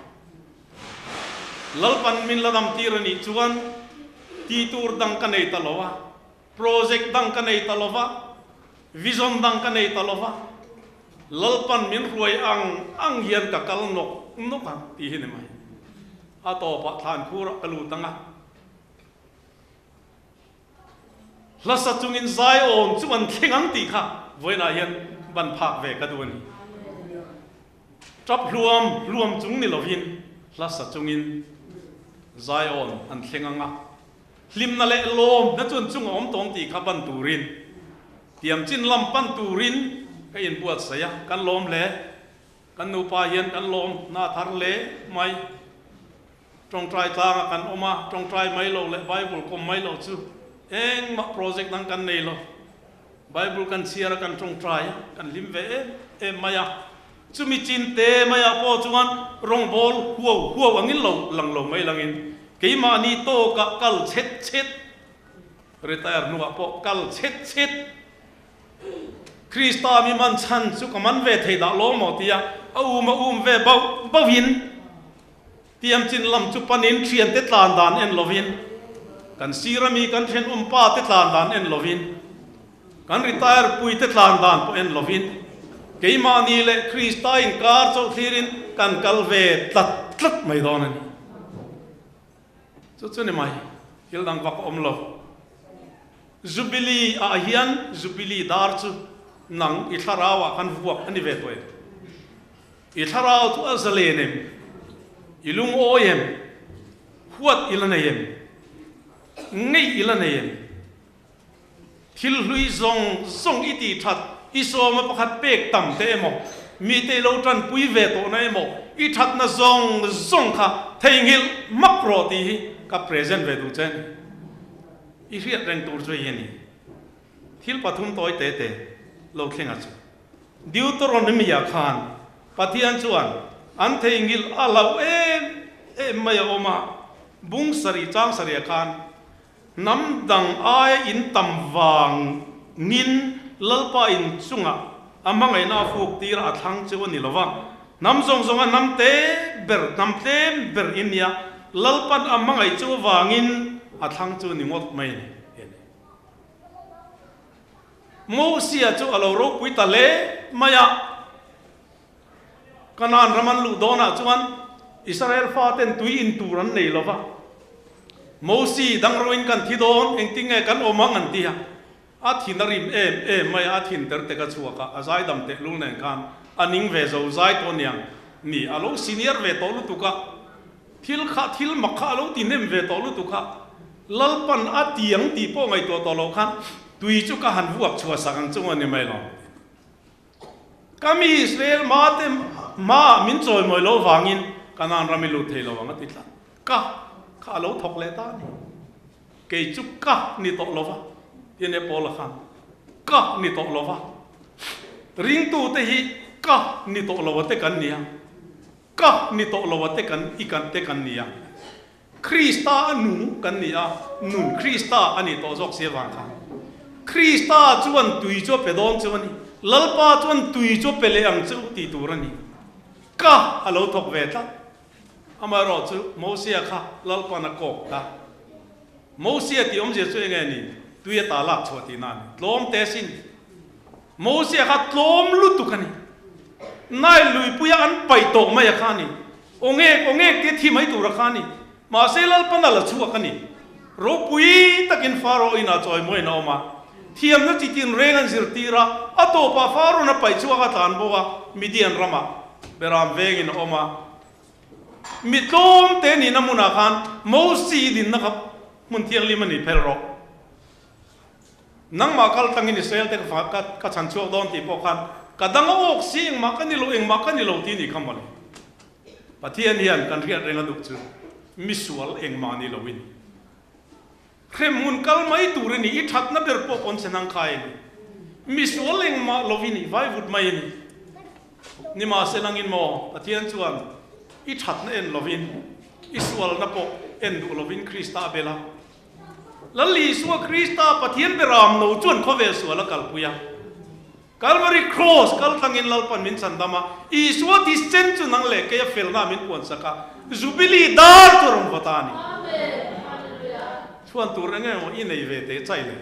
Lalpan min la dam tir a nih chuan ti tur dang ka nei ta lo a, project dang ka nei ta lo va, vision dang ka nei ta lo va, Lalpan min hruai ang ang hian ka kal nawk nawk ang tih hi ni mai. A tawpah thlan khurah ka lut ang a. Hlasa chungin Zion chu an thleng ang tih kha vawiinah hian ban phak ve ka duh a ni. Tap hluam hluam chung ni lovin hlasa chungin Zion an thleng ang a, hlimna leh lawmna chu an chunga awm tawng tih kha ban turin, tiam chin lam pan turin ka inbuatsaih a, kan lawm hle. Kan nupa hian kan lawm hna thar hle mai. Tawngtai tlanga kan awm a, tawngtai mai lo leh Bible kawm mai lo chu engmah project dang kan nei lo. Bible kan chhiar a, kan tawngtai a, kan hlim ve em em mai a. Chumi chin te maiah pawh chuan rawngbâwl huau huau angin lo lang lo mai langin keimahni tawkah kal chhet chhet, retire hnuah pawh kal chhet chhet. Krista mi man chhan chu ka man ve thei dah lo maw tia a um a um ve bauh bauhin Tiam chin lam chu panin thiante tlan dan en lovin, kan sir ami kan thenawm pa te tlan dan en lovin, kan retire pui te tlan dan pawh en lovin, keimahni leh Krista inkar chauh thlirin kan kal ve tlat tlat mai dawn a ni. Chu chu ni mai, thil dang vak a awm lo. Jubilee ah hian Jubilee dar chu nang i thlarau ah khan vuak a ni ve tawh em? I thlarau chu a zalen em? I lungawi em? Huat i la nei em? Ngeih i la nei em? Thil hlui zawng zawng i tih that, i sawma pakhat pek tam te emaw, mite i lo tanpui ve tawhna emaw, i thatna zawng zawng kha theihnghilh hmak rawh tih hi ka present ve duh che a ni. I hriat reng tur chu hei a ni. Thil pathum tawi te te lo thleng a chu. Deuteronomy-ah khan Pathian chuan an theihnghilh a hlauh em em mai a awm a, bung sarih chang sarihah khan hnam dang aia in tam vangin Lalpa in chungah a hmangaihna a fuk tir a thlang chu a ni lo va, hnam zawng zawnga hnam te ber, hnam tlem ber in nia Lalpan a hmangaih chu avangin a thlang chu ni ngawt mai a ni. Mosia chu a lo ropui ta hle mai a. Kanaan ram an luh dawnah chuan Israel faten tui in tur an nei lo va. Mosi, dang roin kan thi dawn, engtin nge kan awm ang an ti a. A thin a rim em em mai a, a thin ter tek a chhuak a, a zaidam tehlul nen khan a ning ve zo zai tawh aniang ni, a lo senior ve tawh lutuk a. Thil kha, thil mak kha a lo ti hnem ve tawh lutuk a, Lalpan a ti ang tih pawh ngaihtuah tawh loh khan tui chu ka han vuak chhuah sak ang chu a ni mai lo. Ka mi Israel hma te hmaah min chawimawi loh vangin Kanaan ram i lut thei lo ang a ti tlat. Ka kha a lo thawk leh ta a ni. Kei chu ka ni tawh lo va, ti a nia Paula khan. Ka ni tawh lo va. Ringtute hi ka ni tawh lo a te kan ni a. Ka ni tawh lo a te kan i kan te kan ni a. Krista a nung kan ni a, nun Krista a nih tawh zawk si avang khan. Krista chuan tui chu a pe dawn chu a ni. Lalpa chuan tui chu a pe leh ang chu tih tur a ni. Ka a lo thawk ve tlat. Amaherawh chu Mosia kha Lalpan a kawk ta. Mosia tih awmzia chu enge ni? Tui a ta lak chhuah tihna a ni. Tlawm te sin. Mosia kha tlawm lutuk a ni. Nile luipuia an paih tawh mai a kha a ni. Aw ngek, aw ngek tia thi mai tur a kha a ni. Mahse Lalpan a la chhuak a ni. Ropui takin Pharaoh inah chawimawiin a awm a. Thiamna chi tin reng an zirtir a, a tawpah Pharaoh-in a paih chhuak a tlan bo a, Midian ramah Beram vengin a awm a. Mi tlawm te nihna hmunah khan Mosi dinna kha hmun thianghlim a ni phel rawh. Nangmah kal tlangin Israel te ka ka chhan chhuak dawn tih pawh khan ka dang a awk si engmah ka ni lo engmah ka ni lo tih ni kha mawle. Pathian hian kan hriat reng a duh chu misual engmah ni loin hremhmun kal mai tur i ni, i thatna ber pawh pawn che nang khai a ni. Misual engmah lo i ni, vaivut mai a ni. Nimahselangin maw Pathian chuan i thatna en lovin, i sualna pawh en duh lovin Krista a bel a. Lal Isua Krista Pathian beram no chuan khawvel sual a kalpui a. Kalvari Kraws kal tlangin Lalpan min chhandam a, Isua thisen chu nang leh keia felna min puansak a, Jubilee dar chu a rawn vaw ta a ni. Chhuan tur eng emaw i nei ve teh chai le?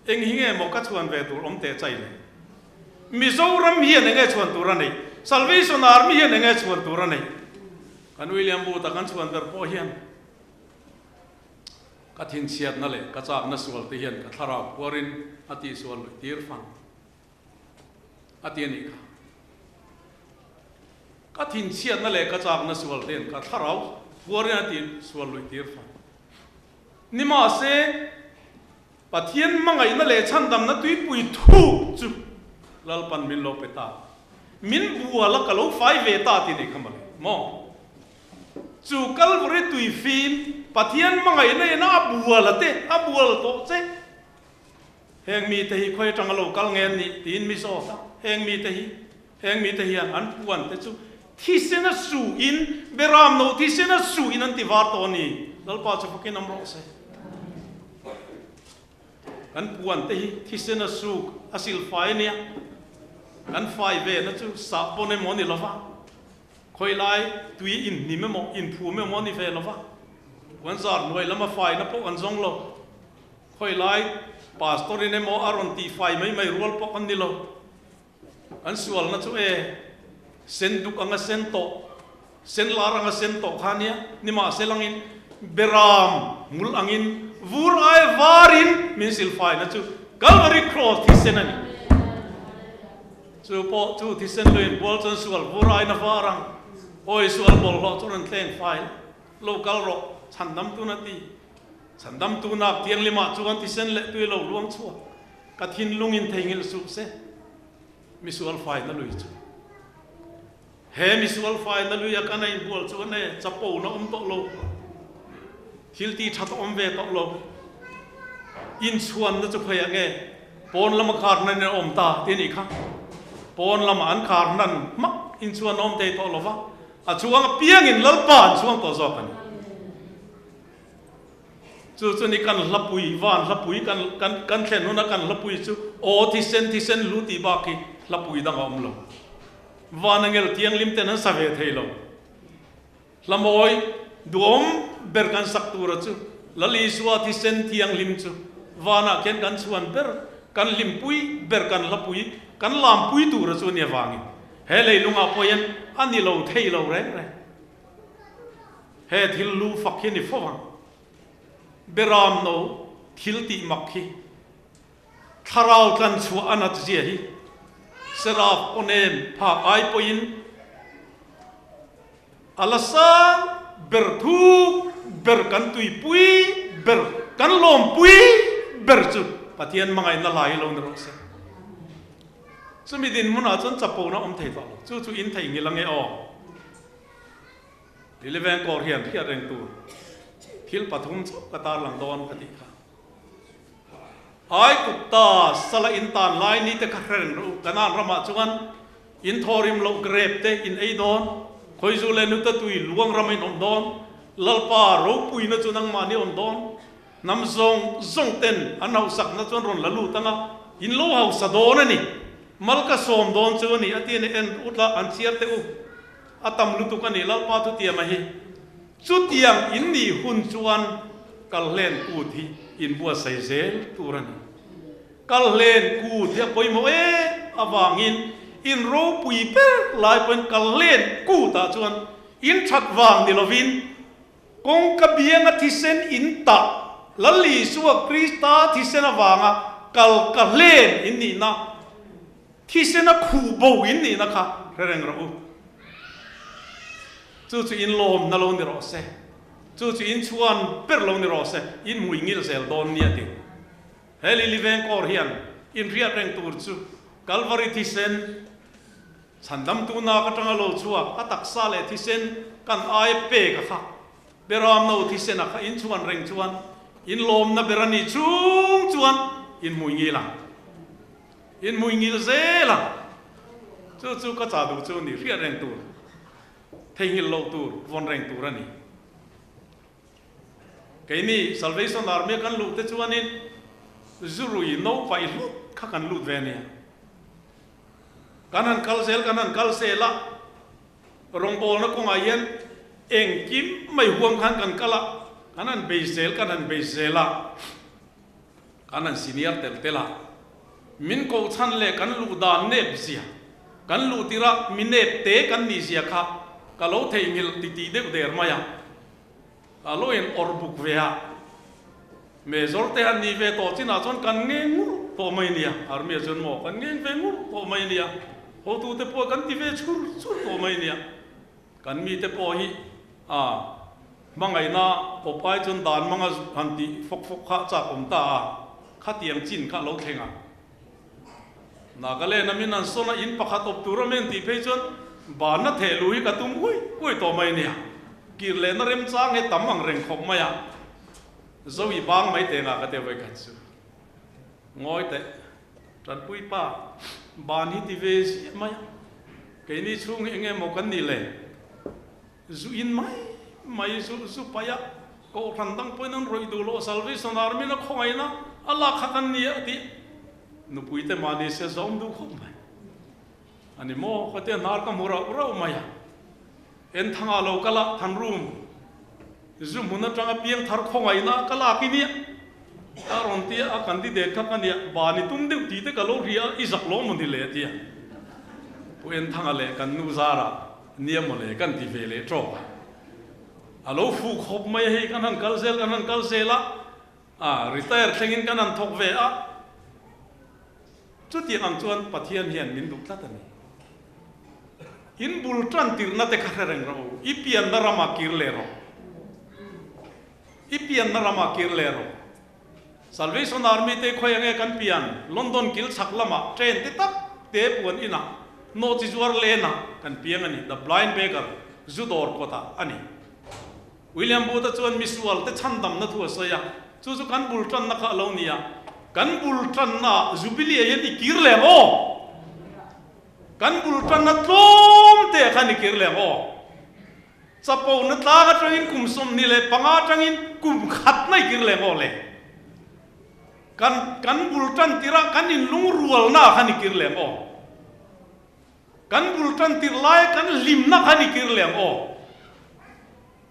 Eng hi nge maw ka chhuan ve tur awm teh chai le? Mizoram hian eng nge chhuan tur a neih? Salvation Army hian eng nge chhuan tur a neih? Kan William Booth-a kan chhuan ber pawh hian Ka thinchhiatna leh ka chakna sual te hian ka thlarau phuarin a tihsual luih tir fang a ti a nih kha. Ka thinchhiatna leh ka chakna sual te hian ka thlarau phuarin a tihsual luih tir fang. Nimahse, Pathian hmangaihna leh chhandamna tuipui thuk chu Lalpan min lo pe ta. Min bual a ka lo fai ve ta ti nih kha mawle. Maw? Chu Kalvari tui fim, Pathian hmangaihna ina a bual a te, a bual tawh che. Heng mite hi khawi atanga lo kal nge an nih tiin mi zawt a, heng mite hi, heng mite hian an puan te chu thisen a su in, beram no thisen a su in an ti var tawh a ni. Lalpa chu fakin awm rawh se. Kan puan te hi thisen a suk a silfai a nia, kan fai ve na chu sah pawn emaw a ni lova. Khawilai tui inhnim emaw, inphum emaw a ni ve lo va, kan zar hnuai lama faina pawh kan zawng lo. Khawilai pastor in emaw a rawn tih fai mai mai rual pawh kan ni lo. Kan sualna chu e, sen duk anga sen tawh, sen lar anga sen tawh kha nia, nimahselangin beram ngul angin vur ai varin min silfaina chu Calvary Cross thisen a ni. Chu pawh chu thisen luiin bual chuan sual vur aina var ang. Awi sual bawlhhlawh chu rawn tleng fai lo kal rawh, chhandam tun a ti. Chhandam tunak thianghlimah chuan thisen leh tui lo luang chhuak ka thinlungin theihnghilh suh se. Misual faina lui chu. He misual faina luia kan a inbual chuan e chapo na awm tawh lo, thil ti that a awm ve tawh lo. Inchhuanna chu khawiah nge pawn lama khar nan in a awm ta tih a nih kha. Pawn lama an khar nan hmak inchhuan a awm thei tawh lo va, a chhuang apiangin Lalpa an chhuang tawh zawk a ni. Chu chu ni kan hlapui, van hlapui kan kan kan thlen huna kan hlapui chu aw thisen thisen lu tih bak hi hlapui dang a awm lo. Van angel thianghlim ten an sa ve thei lo. Hlamawi duhawm ber kan sak tura chu Lal Isua thisen thianghlim chu vanah khian kan chhuan ber, kan hlimpui ber, kan hlapui, kan lampui tura chu a ni avangin he leilungah pawh hian a ni lo thei lo reng reng. He thil lu fak hi a ni fo ang. Beram no thil tih mak hi Thlarau tlan chhuah a nat zia hi Seraf aw nem phak ai pawhin a la sang ber thuk ber kan tuipui ber kan lawmpui ber chu Pathian hmangaihna lai hi lo ni rawh se. Chumi dinhmunah chuan chapona awm thei tawh lo. Chu chu in theihnghilh ange aw. Liliveng kawr hian hriat reng tur thil pathum chauh ka tarlang dawn ka tih kha. Ai kutta sala in tan lai ni te kha hre reng rawh u, Kanaan ramah chuan in thawrim loh grep te in ei dawn, khawizu leh nuta tui luang ram in awm dawn, Lalpa ropuina chu nangmahni awm dawn, hnam zawng zawng ten an hausakna chuan rawn la lut anga in lo hausa dawn a ni, mal ka sawm dawn chu a ni a ti a ni, en utla an chhiar teh u, a tam lutuk a ni Lalpa thutiama hi. Chutiang in nih hun chuan Kalhlen kut hi in buatsaih zel tur a ni. Kalhlen kut hi a pawimawh em avangin in ropui ber lai pawhin Kalhlen kutah chuan in that vang ni lovin kawngka bianga thisen in tah Lal Isua Krista thisen avanga kal Kalhlen in nihna Thisen a khuh bo in nihna kha hre reng rawh u. Chu chu in lawmna lo ni rawh se. Chu chu in chhuan ber lo ni rawh se. In hmui ngil zel dawn nia ti. He Lily Vengkawr hian in hriat reng tur chu Kalvari thisen chhandamtu nak atanga lo chhuak a taksa leh thisen kan aia pek a kha Beram no thisen a kha in chhuan reng chuan in lawmna ber a nih chung chuan in hmui ngil ang. In hmui ngil zel a. Chu chu ka chah duh chu ni hriat reng tur, theihnghilh loh tur, vawn reng tur a ni. Keini Salvation Army a kan luh te chuanin zurui no paih hlut kha kan lut ve a nia. Kan han kal zel, kan han kal zel a, rawngbawlna kawngah hian engkim mai huam khan kan kal a, kan han bei zel, kan han bei zel a, kan han senior tel tel a. Min koh chhan leh kan luh dan nep zia, kan luh tirh a mi nep te kan nih zia kha ka lo theihnghilh titih deuh der mai a. Ka lo in awrh buk ve a, Major te han nih ve tawh chinah chuan kan ngeng ngur tawh mai nia, Army ah chuan maw kan ngeng ve ngur tawh mai nia, hotu te pawh kan ti ve chhur chhur tawh mai nia, kan mite pawh hi a hmangaihna kawp ai chuan dan hmanga han tih fawk fawk kha chak awm ta a, khatiang chin kha a lo thleng a. Nagaland a min an sawn a, in pakhat awp tur a men tih phei chuan banna theh luh hi ka tum uai uai tawh mai nia. Kir lehna remchang he tam ang reng khawp mai a, Zo i bang mai teh ngah ka ti a vawikhat chu. Ngawi teh, Tanpui pa, ban hi ti ve ziah mai a, keini chhung hi eng nge maw kan nih le? Zu in mai mai zu zu paih a, kohhran dang pawhin an rawih duh loh Salvation Army na khawngaihna a lak kha kan ni a tih nupui te mahni se zawm duh khawp mai a ni maw? Khatia hnar ka hmu rauh rauh mai a, en thangah lo kal a, than rum zu hmun atanga piang thar khawngaihna ka lak i nia a rawn ti a, a candidate kha ka nia, ba ni tum deuh tih te ka lo hria a, i zak lo maw ni le a ti a, Pu Enthanga leh kan nu Zara Nia mawle kan ti ve leh tawk a, a lo fuh khawp mai a hei kan han kal zel kan han kal zel a, a retire thlengin kan han thawk ve a, chutiang ang chuan Pathian hian min duh tlat a ni. In bul tan tirhna te kha hre reng rawh u, i pianna ramah kir leh rawh, i pianna ramah kir leh rawh. Salvation Army te khawi ange kan pian London kil chhak lamah train te tak te puan inah nawh chi zuar lenah kan piang a ni, The Blind Beggar zu dawr kawtah a ni. William Booth-a chuan misual te chhandamna thu a sawi a, chu chu kan bul tanna kha a lo ni a, kan bul tannaah Jubilee-ah hian i kir leh ang aw! Kan bul tanna tlawm te ah khan i kir leh ang aw! Chapona tlang atangin kum 25 atangin kum khat mai kir leh maw le? Kan kan bul tan tirh ah kan inlungrualna ah khan i kir leh maw? Kan bul tan tirh lai kan hlimna khan i kir leh maw?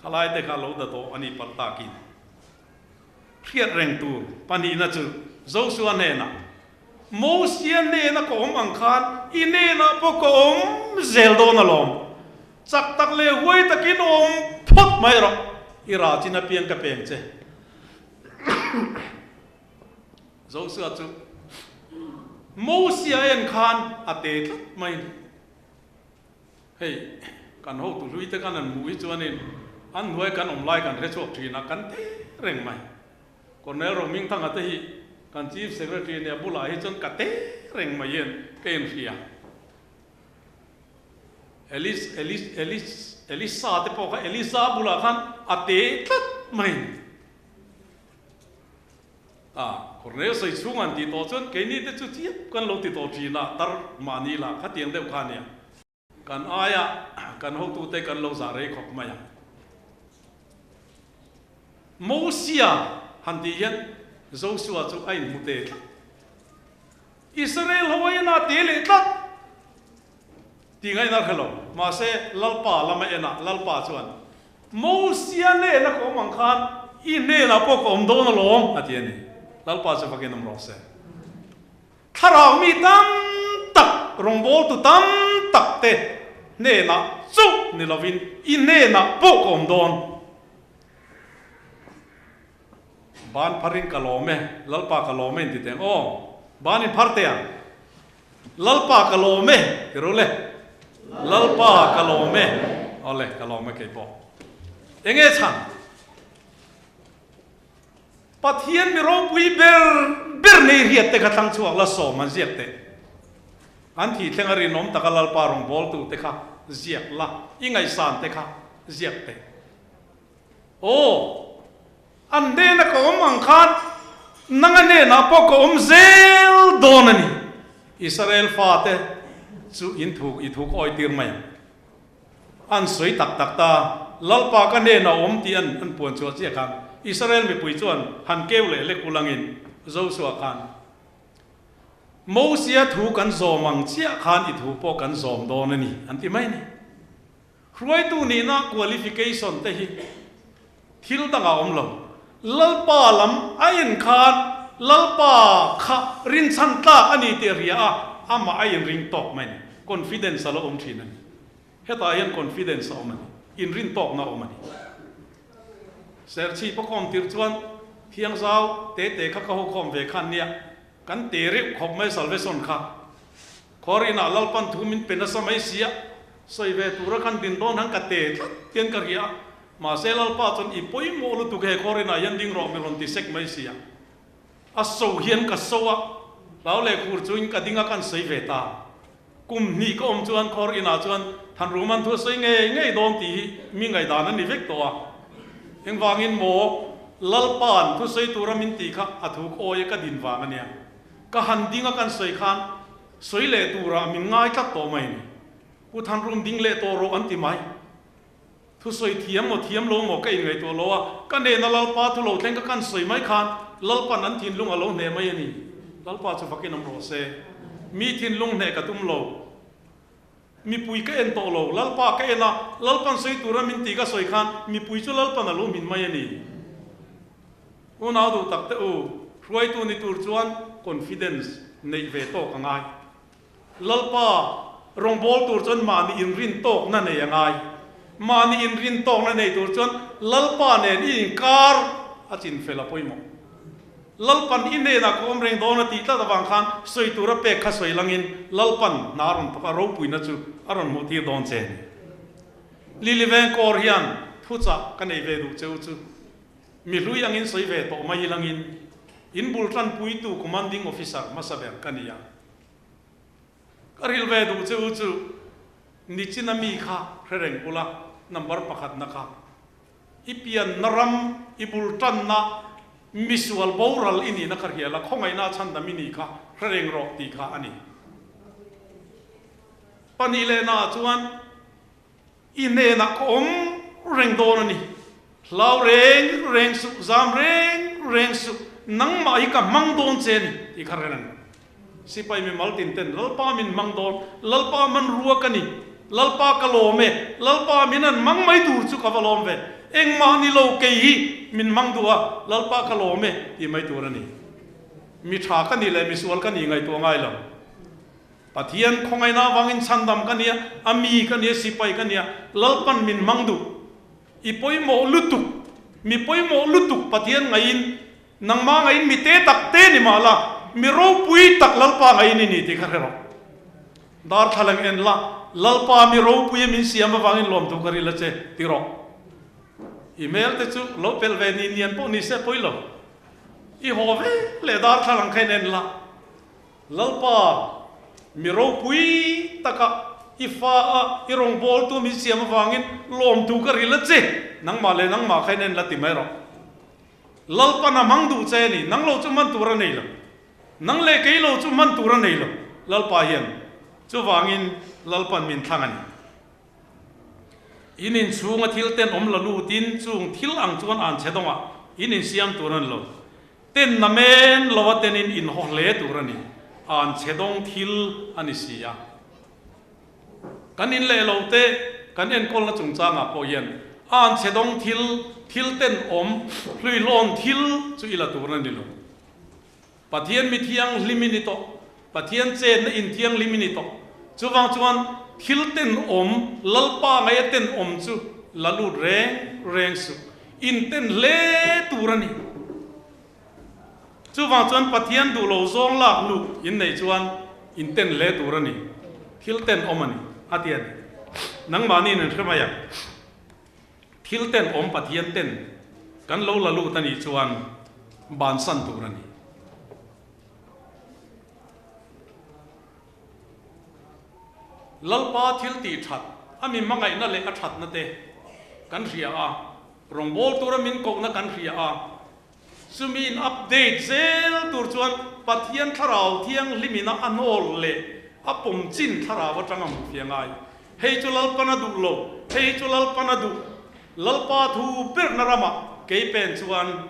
Khalai te kha lo da tawh a ni palh takin hriat reng tur pahnihna chu Joshua hnenah Mosia hnena ka awm ang khan i hnenah pawh ka awm zel dawn alawm. Chak tak leh huai takin awm phawt mai rawh, i rah chin apiang ka peng che. Joshua chu Mosia en khan a te tlat mai a ni. Hei, kan hotu hlui te khan an hmuh hi chuanin an hnuai kan awm lai kan hre chhuak thin a, kan te reng mai. Colonel Rohmingthanga te hi kan Chief Secretary nia bulah hi chuan ka te reng mai hian ka inhria. Elis, Elis, Elis, Elisa te pawh kha Elisa bulah khan a te tlat mai. A, Colonel sawi chhung an tih tawh chuan keini te chu chiap kan lo ti tawh thin a, tar mahni lah khatiang deuh kha nia. Kan aia kan hotute kan lo zah rei khawp mai a. Mosia han tih hian Joshua chu a inhmu te tlat. Israel ho a en a te leh tlat tih ngaihna a hre lo. Mahse, Lalpa lama en a, Lalpa chuan, Mosia hnena ka awm ang khan i hnenah pawh ka awm dawn alawm, a ti a ni. Lalpa chu fakin awm rawh se. Thlarau mi tam tak, rawngbawltu tam tak te hnenah chauh ni lovin i hnenah pawh ka awm dawn. Ban pharin ka lawm e, Lalpa ka lawm e inti teng aw. Ban in phar teh ang. Lalpa ka lawm e, ti ru le. Lalpa ka lawm e. Awle, ka lawm e kei pawh. Enge chhan? Pathian mi ropui ber ber nei riat te kha thlang chhuak la sawm an ziak teh. An thih thleng a rinawm taka Lalpa rawngbawltu te kha ziak la, i ngaihsan te kha ziak teh. Aw, an hnena ka awm ang khan nanga hnenah pawh ka awm zel dawn a ni. Israel fate. Chu in thu i thu ka awi tir mai ang. An sawi tak tak ta, Lalpa ka hnenah a awm tih an an puan chhuah chiah khan Israel mipui chuan han keu leh lek ulangin Joshua khan Mosia thu kan zawm ang chiah khan i thu pawh kan zawm dawn a ni an ti mai a ni. Hruaitu nihna qualification te hi thil dangah a awm lo. Lalpa lam a en khan Lalpa kha rinchhan tlak a ni tih a hria a, amah a inring tawk mai a ni. Confidence a lo awm thin a ni. Hetah hian confidence a awm a ni. Inrin tawkna a awm a ni. Serchhip a khawm tirh chuan thiangzau te te kha ka ho khawm ve khan nia, kan te reuh khawp mai salvation kha. Khawrinah Lalpan thu min pe nasa mai sia, sawi ve tura kan din dawn han ka te tlat hian ka hria a, mahse Lalpa chuan i pawimawh lutuk he khawrinah hian ding rawh mi rawn ti sek mai sia. A so hian ka so a, hlau leh khur chuin ka ding a kan sawi ve ta. Kum hnih ka awm chuan khawr inah chuan Thanruman thu a sawi ngei ngei dawn tih hi mi ngaihdan a ni vek tawh a. Engvangin maw Lalpa'n thu sawi tura min tih kha a thu khawi a ka din vang a nia. Ka han ding a kan sawi khan sawi leh turah min ngai tlat tawh mai ni. Pu Thanrum ding leh tawh rawh an ti mai. Thusawi thiam maw thiam lo maw ka inngaihtuah lo a, ka nena Lalpa thu lo thleng ka kan sawi mai khan Lalpan an thinlung a lo hneh mai a ni. Lalpa chu fakin awm rawh se. Mi thinlung hneh ka tum lo. Mipui ka en tawh lo, Lalpa ka en a, Lalpan sawi tura min ti ka sawi khan mipui chu Lalpan a lo hmin mai a ni. Unau duh tak te u, hruaitu ni tur chuan confidence neih ve tawk a ngai. Lalpa rawngbâwl tur chuan mahni inrin tawkna nei a ngai. Mahni inrin tawkna nei tur chuan Lalpa nen i inkar a chinfel a pawimawh. Lalpan i hnenah ka awm reng dawn a tih tlat avang khan sawi tura pek kha sawi langin Lalpan hna a rawn thawk a, ropuina chu a rawn hmuh tir dawn che a ni. Lily Vengkawr hian thuchah ka nei ve duh cheu chu mi hlui angin sawi ve tawh mai langin in bul tanpuitu Commanding Officer hmasa ber ka ni a. Ka rilh ve duh cheu chu nichina mi kha hre reng ula number pakhatna kha. I pianna ram, i bul tanna, misual boral i nihna kha hria la, khawngaihna a chhandam i nih kha hre reng rawh tih kha a ni. Pahnih lehnaah chuan i hnenah ka awm reng dawn a ni. Hlau reng reng suh, zam reng reng suh, nangmah hi ka hmang dawn che a ni tih kha hre reng rawh. Sipai mimal tin ten Lalpa min hmang dawn, Lalpa hmanrua ka ni, Lalpa ka lawm e, Lalpa min an hmang mai tur chu ka va lawm ve, engmah ni lo kei hi min hmang duh a, Lalpa ka lawm e tih mai tur a ni. Mi tha ka nih leh misual ka nih ngaihtuah ngai lo. Pathian khawngaihna avangin chhandam ka nia, a mi ka nia, sipai ka nia, Lalpan min hmang duh. I pawimawh lutuk, mi pawimawh lutuk Pathian ngaihin Nangmah ngaiin mi te tak te ni mah la, mi ropui tak Lalpa ngaiin i ni tih kha hre rawh. Darthlalang en la, Lalpa mi ropuia min siam avangin lawmthu ka ril a che, ti rawh. I hmel te chu lo pelh ve ni nian pawh ni se pawi lo. I haw ve leh darthlalang kha in en la, Lalpa mi ropui taka i fa a i rawngbawltu min siam avangin lawmthu ka ril a che, nangmah leh nangmah kha in en la ti mai rawh. Lalpan a hmang duh che a ni, nang lo chu hman tur a nei lo. Nang leh kei lo chu hman tur a nei lo, Lalpa hian. Chuvangin Lalpan min thlang a ni. In inchhunga thil ten awm la lutin chung thil ang chuan an che dawngah in insiam tur a ni lo. Ten na men lo a tenin in haw hle tur a ni. An che dawng thil a ni si a. Kan in leh lo te kan enkawlna chungchangah pawh hian a an chhe dawng thil, thil tenawm, hluihlawn thil chu i la tur a ni lo. Pathian mi thianghlim i ni tawh, Pathian chenna in thianghlim i ni tawh. Chuvang chuan thil tenawm, Lalpa ngaia tenawm chu la lut reng reng suh. In ten hle tur a ni. Chuvang chuan Pathian duh lo zawng lak luh in neih chuan in ten hle tur a ni, thil ten awm a ni, a ti a ni. Nangmahni in hre mai ang. Thil ten awm Pathian ten kan lo la lut a nih chuan bansan tur a ni. Lalpa thil tih that, a mi hmangaihna leh a thatna te kan hria a, rawngbâwl tura min kohna kan hria a, Chumi in update zel tur chuan Pathian Thlarau Thianghlimina a hnawl leh A pawm chin thlarau atanga hmuh fiah ngai. Hei chu Lalpan a duh lo, hei chu Lalpan a duh. Lalpa thu berna ramah kei pen chuan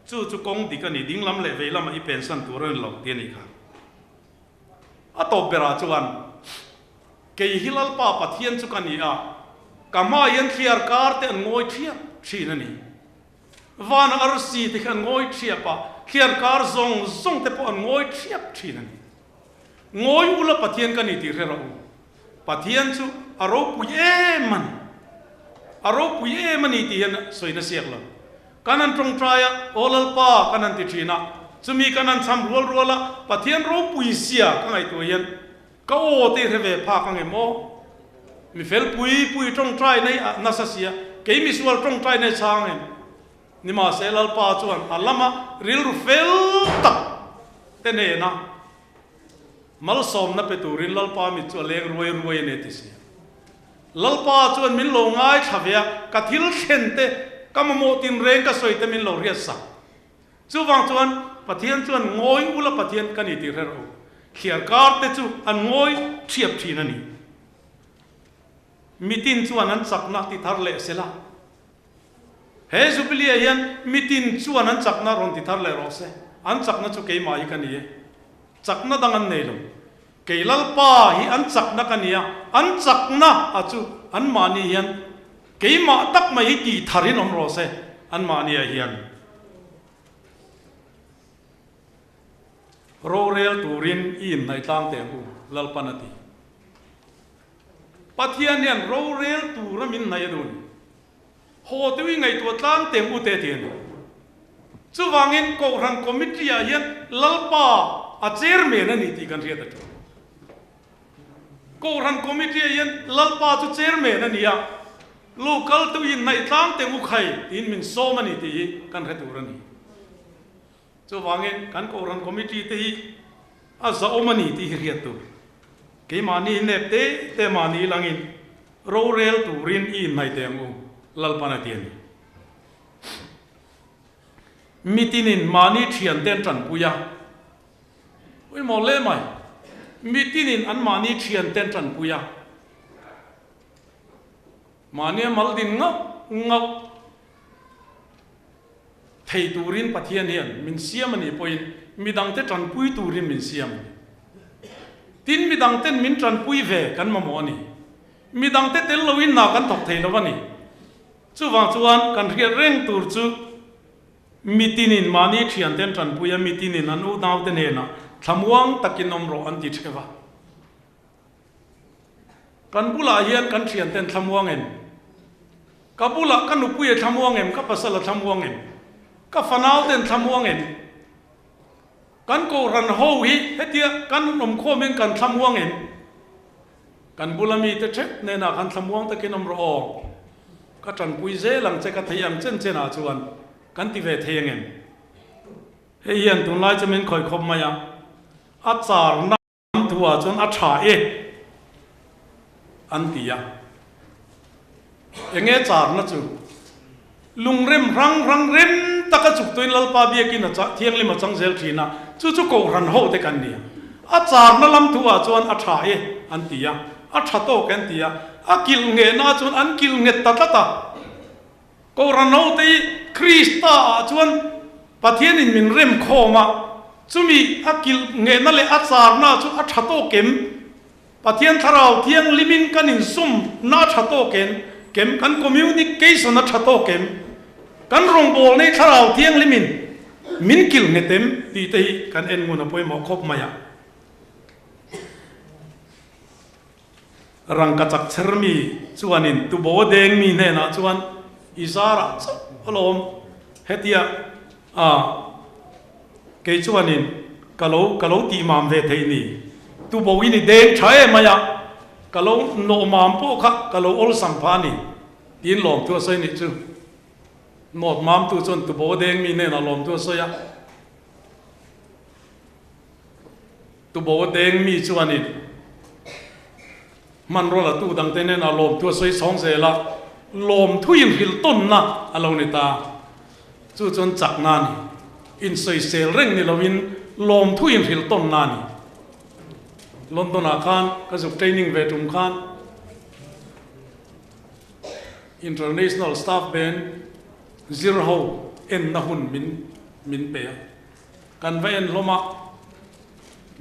chu chu kawng dik a ni, dinglam leh veilamah i pensan tur a ni lo ti a nih kha. A tawp berah chuan, Kei hi Lalpa Pathian chu ka ni a, ka hma hian thliar kar te an ngawi thiap thin a ni. Vana arsi te khi an ngawi thiap a, thliar kar zawng zawng te pawh an ngawi thiap thin a ni. Ngawi ula Pathian ka ni tih hre rawh u. Pathian chu a ropui em a ni. A ropui em a ni tih hian sawi na siak lo. Kan han tawngtai a, Aw Lalpa kan han ti thin a, chumi kan han cham rual rual a, Pathian ropui sia ka ngaihtuah hian ka aw te hre ve phak ang em aw? Mi fel pui pui tawngtai nei a nasa sia, kei misual tawngtai nei chhang em? Nimahse Lalpa chuan a lama rilru fel tak te nena malsawmna pe turin Lalpa mit chu a leng ruai ruai a ni a ti si. Lalpa chuan min lo ngaithla ve a, ka thil thlen te, ka mamawh tinreng ka sawi te min lo riat sak. Chuvang chuan Pathian chuan ngawi ula Pathian ka ni tih hre rawh u. Thliar kar te chu an ngawi thiap thin a ni. Mitin chuan an chakna ti thar leh sela. He Jubilee ah hian mitin chuan an chakna rawn ti thar leh rawh se. An chakna chu keimah hi ka ni e. Chakna dang an nei lo. Kei Lalpa hi an chakna ka ni a, an chakna a chu anmahni hian keimah tak mai hi tih tharin awm rawh se, anmahni ah hian rorel turin i inhnaih tlang teh ang u, Lalpan a ti. Pathian hian rorel tura min hnaih a duh a ni. Haw teuh i ngaihtuah tlang teh u te ti a ni. Chuvangin Kohhran Committee ah hian Lalpa a chairman a ni tih kan hriat a ṭha. Kohhran Committee ah hian Lalpa chu chairman a ni a, lo kal teuh i hnaih tlang teh u khai tiin min sawm a ni tih hi kan hre tur a ni. Chuvangin kan Kohhran Committee te hi a zahawm a ni tih hi hriat tur. Keimahni nep te te mahni langin rorel turin i inhnaih teh ang u, Lalpan a ti a ni. Mitinin mahni thiante an tanpui a, pawimawh hle mai. Mitinin an mahni thiante an tanpui a, mahnia mal din ngauh ngauh thei turin Pathian hian min siam a nih pawhin midangte tanpui turin min siam a ni. Tin, midangten min tanpui ve kan mamawh a ni. Midangte tel loin hna kan thawk thei lo a ni. Chuvang chuan kan hriat reng tur chu mitinin mahni thiante an tanpui a, mitinin an unaute hnenah thlamuang takin awm rawh an ti theuh a. Kan bulah hian kan thianten thlamuang em? Ka bulah ka nupui a thlamuang em? Ka pasal a thlamuang em? Ka fanauten thlamuang em? Kan kohhran ho hi hetia kan awmkhawm hian kan thlamuang em? Kan bula mite theuh hnenah khan thlamuang takin awm rawh aw. Ka tanpui zel ang che ka thei ang chen chenah chuan kan ti ve thei ang em? Hei hian tunlai chu min khawih khawp mai a, a charna. An thuah chuan a tha e an ti a. Enge charna chu? Lungrem hrang hrang rem taka chuk tuin Lalpa biakin a thianghlim a chang zel thin a, chu chu Kohhran ho te kan ni a. A charna lam thuah chuan a tha e an ti a, a tha tawk e an ti a, a kilh nghehna chuan an kilh nghet ta tlat a. Kohhran ho te hi Krista ah chuan Pathianin min rem khawm a, chumi a kilh nghehna leh a charna chu a tha tawk em? Pathian Thlarau Thianghlimin kan insum na a tha tawk em? Kem kan communication a tha tawk em? Kan rawngbawlna hi Thlarau Thianghlimin min kilh nghet em? Tih te hi kan en ngun a pawimawh khawp mai a. Rangka chak chher mi chuanin tubo deng mi hnenah chuan i zarah chauh alawm hetia a kei chuanin ka lo ka lo tih mam ve theih ni tubo in i deng tha em mai a ka lo nawh mam pawh kha ka lo awlsam pha a ni tiin lawmthu a sawi nih chu nawt mamtu chuan tubo deng mi hnenah lawmthu a sawi a. Tubo deng mi chuanin hmanraw la tu dangte hnenah lawmthu a sawi chhawng zel a, lawmthu inhrilh tawnna a lo ni ta. Chu chuan chakna a ni. Insawisel reng ni loin lawmthu inhrilh tawnna a ni. London ah khan ka zuk training ve tum khan International Staff Band zir ho enna hun min min pe a. Kan va en hlawm a,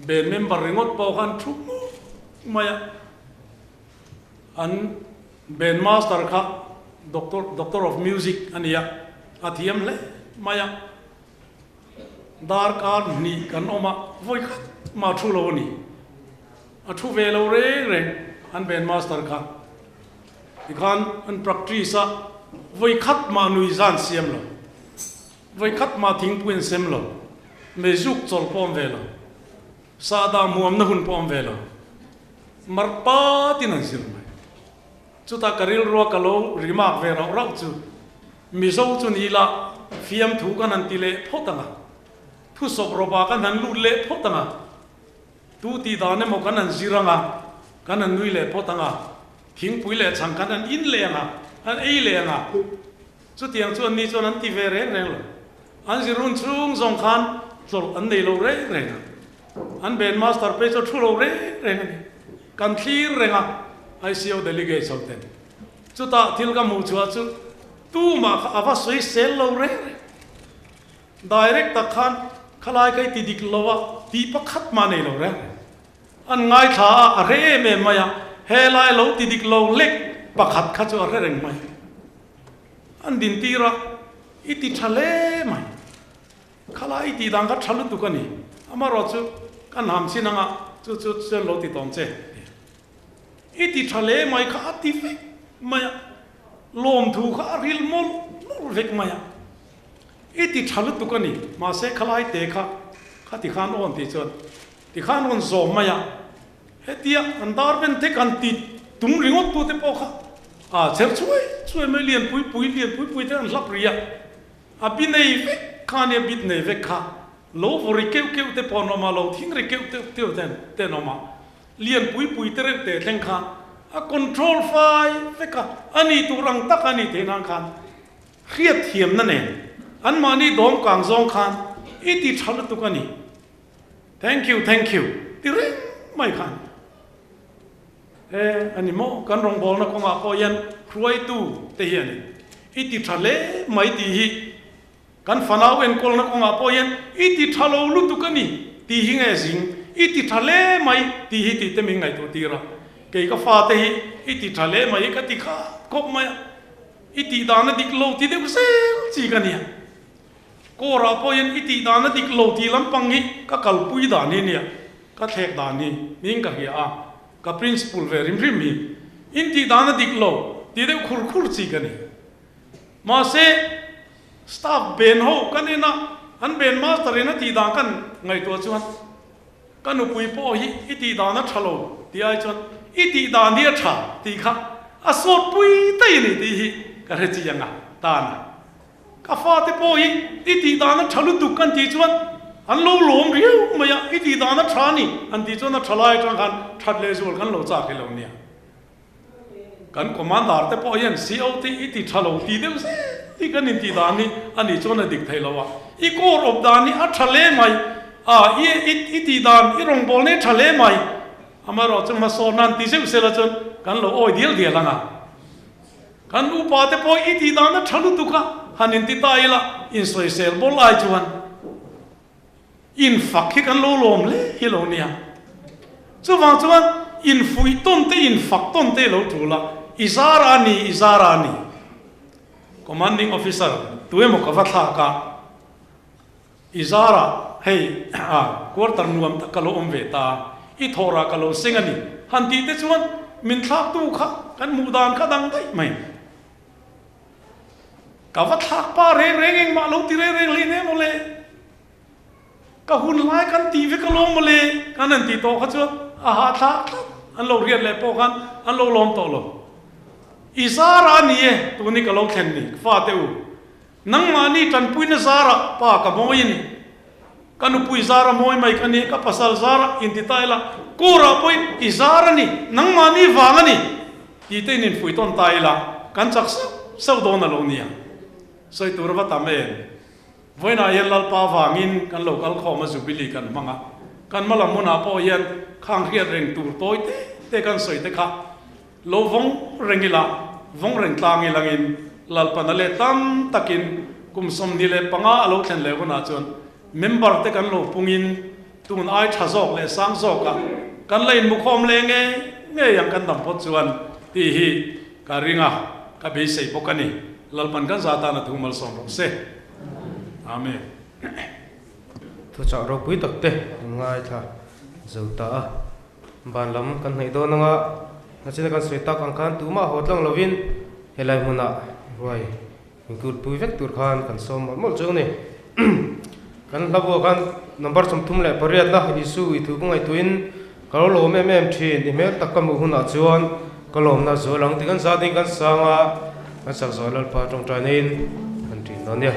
band member ringawt pawh khan thu hmuk mai a. An band master kha Doctor Doctor of Music a ni a, a thiam hle mai a. Darkar hnih kan awm a, vawi khat mah thu lo a ni. A thu ve lo reng reng an band master kha. Tikhan an practice a, vawi khat mah nui zan siam lo. Vawi khat mah thingpui an sem lo. Mezuk chawlh pawh awm ve lo. Sahdah hmuamna hun pawh awm ve lo. Mar patin an zir mai. Chutah ka rilrua ka lo remark ve rauh rauh chu, Mizo chu ni ila fiamthu kan han ti leh phawt ang a, thusawp rawpa kan han lut leh phawt ang a, tu tih dan emaw kan han zir ang a, kan han nui leh phawt ang a, thingpui leh chhang kan han in leh ang a, an ei leh ang a. Chutiang chu anni chuan an ti ve reng reng lo. An zir hun chhung zawng khan tlawlh an nei lo reng reng a. An band master phei chu a thu lo reng reng a ni. Kan thlir reng a, ICO delegates ho ten. Chutah thil ka hmuh chhuah chu tumah kha a va sawi sel lo reng reng. Direct tak khan khalai ka i ti dik lo a tih pakhat mah nei lo reng reng. An ngaithla a, a hre em em mai a, helai lo ti dik lo lek pakhat kha chu a hre reng mai. An din tir a, i ti tha hle mai. Khala i tih dan kha tha lutuk a ni. Amaherawh chu kan ham chin anga chu chu chuan lo ti tawng che ti a. I ti tha hle mai kha a ti vek mai a, lawmthu kha a ril mawlh mawlh vek mai a. I ti tha lutuk a ni, mahse khalai te kha kha ti khan awn tih chuan ti khan rawn zawm mai a. Hetia an dar ben te kan ti tum ringawt tu te pawh kha a cher chuai chuai mai lian pui pui lian pui pui te an hlap ri a. A bi nei vek kha nia bit nei vek kha lo vaw ri keuh keuh te pawh an awm a, lo thing ri keuh teuh teuh te te an awm a, lian pui pui te reuh te thleng khan a control fai vek a, a ni tur ang tak a ni theih nan khan hriat thiamna nen anmahni dawm kang zawng khan i ti tha lutuk a ni. Thank you, thank you ti reng mai khan He a ni maw? Kan rawngbawlna kawngah pawh hian hruaitu te hian i ti tha hle mai tih hi kan fanau enkawlna kawngah pawh hian i ti tha lo lutuk a ni tih hi nge zing i ti tha hle mai tih hi tih te min ngaihtuah tir a, kei ka fate hi i ti tha hle mai hi ka ti khat khawp mai a, i tih dan a dik lo ti deuh zel chi ka nia. Kawrah pawh hian i tih dan a dik lo tih lampang hi ka kalpui dan hi nia, ka thlek dan hi niin ka hria a, ka principle ve rim rim hi in tih dan a dik lo tih deuh khur khur chi ka ni. Mahse, staff ben ho kan en a, an ben master in a tih dan kan ngaihtuah chuan ka nupui pawh hi i tih dan a tha lo tih ai chuan i tih dan hi a tha tih kha a sawt pui daih a ni tih hi ka hre chiang a, tan a. Ka fate pawh hi i tih dan a tha lutuk an tih chuan an lo lawm riau mai a, i tih dan a tha a ni an tih chuan a tha lai atang khan that leh zual kan lo chak hi lo nia. Kan commander te pawh hian CO te i ti tha lo tih deuh zel hi kan intih dan hi a nih chuan a dik thei lo a, i kawr awp dan hi a tha hle mai a, i i tih dan i rawngbawlna hi a tha hle mai, amaherawh chu hmasawn nan ti zeuh sela chuan kan lo awi dial dial ang a. Kan upa te pawh i tih dan a tha lutuk a, han inti ta ila insawisel bawlh ai chuan infak hi kan lo lawm hle hi lo nia. Chuvang chuan infuih tawn te infak tawn te lo tul a, i zar a ni, i zar a ni. Commanding officer tu emaw ka va thlak a, i zar ah hei a quarter nuam tak ka lo awm ve ta, i thawh rah ka lo seng a ni han tih te chuan min thlak tu kha kan hmuh dan kha dang daih mai. Ka va thlak pa reng reng engmah lo ti reng reng hlei nem mawle, ka hun lai kan tih vek alawm mawle kan han tih tawh kha chuan a hahthlak tlat an lo riat leh pawh khan an lo lawm tawh lo. I zar a ni e tun hi ka lo thlen ni fate u. Nangmahni tanpuina zarah pa ka mawi a ni. Ka nupui zara mawi mai ka ni, ka pasal zara inti ta ila, Kawrah pawhin i zar a ni, nangmahni vang a ni tih te in infuih tawn ta ila, kan chak sauh sauh dawn a lo nia. Sawi tur a va tam em? Vawiinah hian Lalpa vangin kan lo kal khawm a, Jubilee kan hmang a. Kan hma lam hunah pawh hian khang hriat reng tur tawi te te kan sawi te kha lo vawng reng ila, vawng reng tlang ilangin Lalpana leh tam takin kum 25 a lo thlen leh hunah chuan member te kan lo pungin tun ai tha zawk leh sang zawka kan la inmukhawm leh nge ngei ang kan dam phawt chuan tih hi ka ring a, ka beisei bawk a ni. Lalpan kan za tan a thu malsawm rawh se. Amen. Thuchah ropui tak te kan ngaithla zo ta a, ban lam kan hnaih dawn anga nachina kan sawi tak ang khan tumah haw tlang lovin helai hmunah ruai inkulpui vek tur khan kan sawm mawlh mawlh chu a ni. Kan hla buah khan number 38 na Isu i thu ka ngaihtuahin ka lo lawm em em thin, i hmel tak ka hmuh hunah chuan ka lawmna zual ang tih kan zat in kan sang a, kan sak zawh Lalpa tawngtai neiin kan ṭin dawn nia.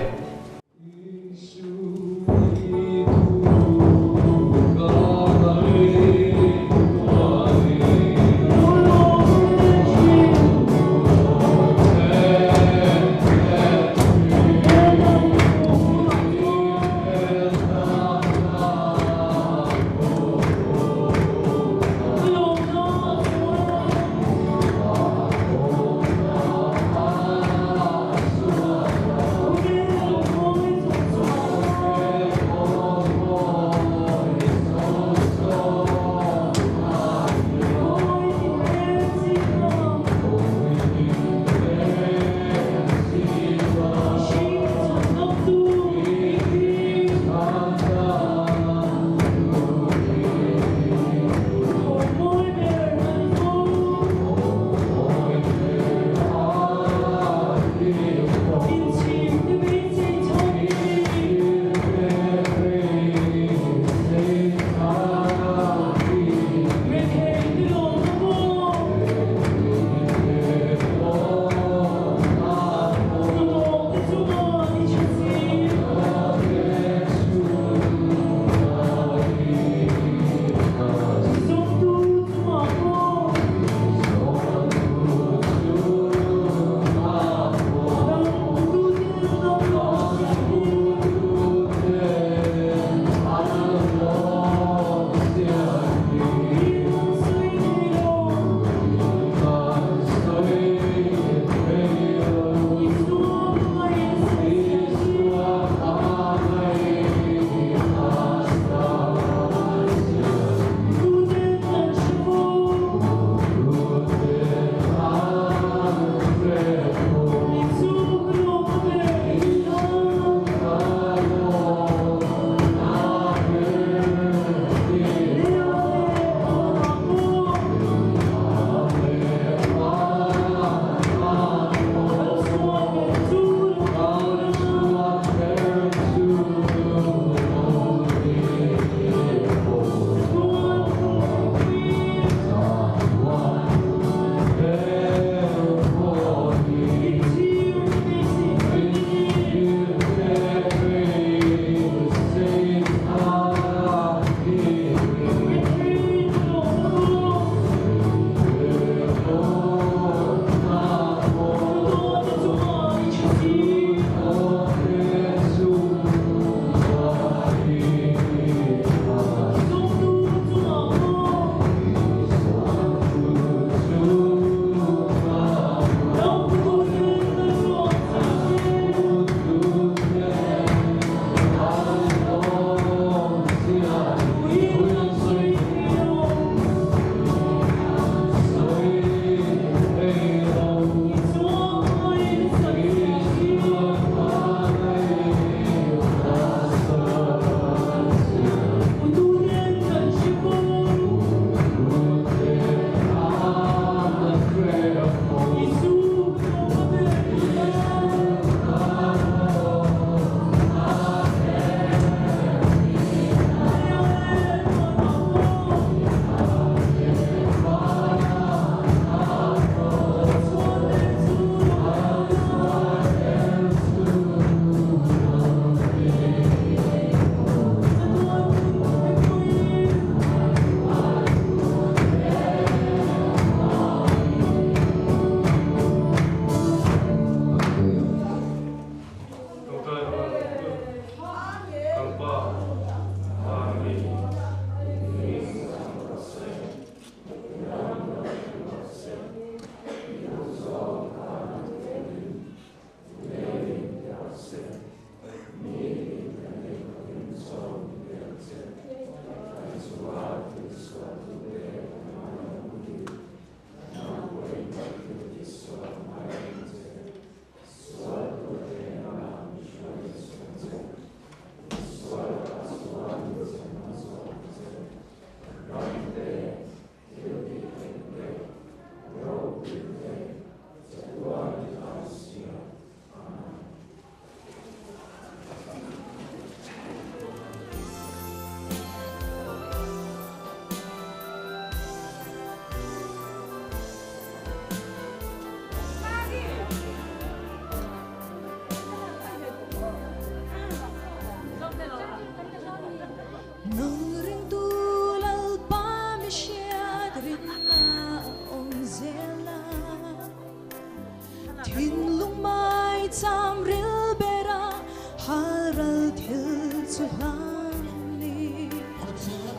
thil chu hlan ni.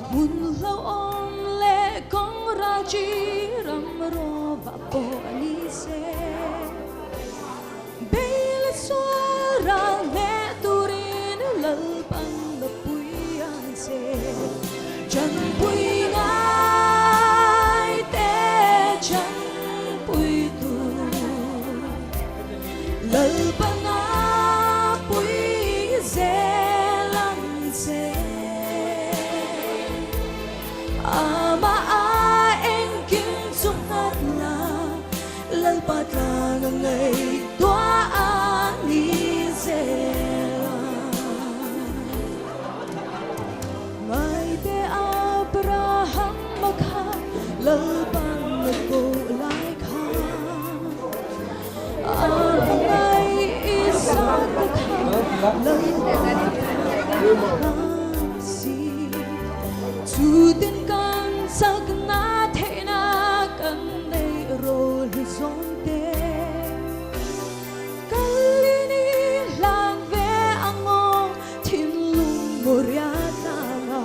Hmun hlauhawm leh kawng ral chi ram rawva pawh a ni se. Bei leh sual ral hneh turin Lalpan a pui ang che. Chanpui ngai te chanpui tur Lalpan a pui zel ang che. Amah a engkim chu nghat la. Lalpa tlang a ngaihtuah a ni zel a. Ngaite Abraham a kha Lalpa'n a koh lai kha, a hmangaih Isaac a kha Lalpa'n a hlan si. Chutin kan chakna theihna kan neih rawl hi zawn te. Kalin i hlan ve ang aw thinlung Moria tlanga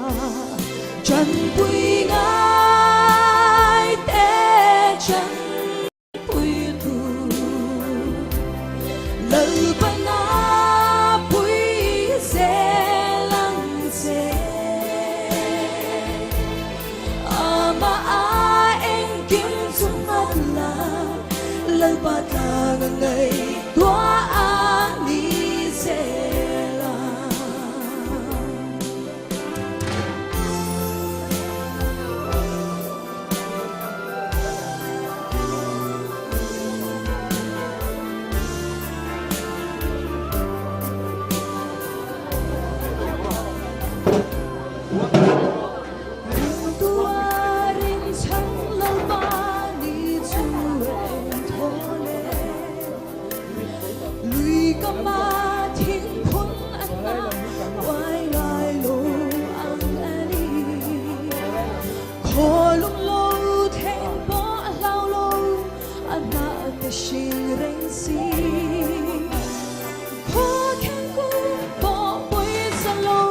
chanpui ngai te chanpui tu Lalpana pui zel ang che. Amah a engkim chu nghat la, Lalpa tlang a ngaihtuah a ni zel a. Tuarin chhan Lalpa ni chu eng thaw le. Lui ka ma thingphun a hna uai ngai lo ang a ni. Khaw lung lo theng pawh a hlau lo a hna te hring reng si. Khaw kheng kung pawh pawisa lo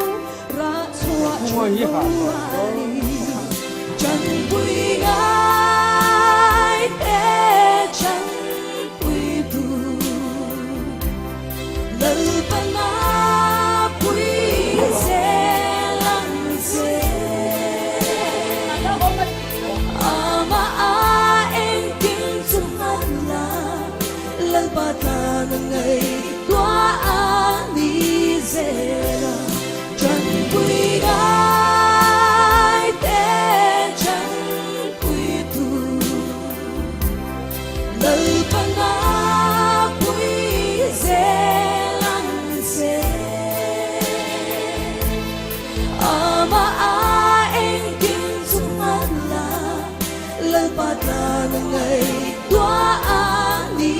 rah chhuah thin lo a ni. Chanpui ngai te chanpui tu Lalpana pui zel ang che. Amah a engkim chu nghat la Lalpa tlan a ngaihtuah a ni zel a, chanpui ngai te chanpui tu Lalpa na pui zel ang che. Amah a engkim chu nghat la Lalpa tlan a ngaihtuah a ni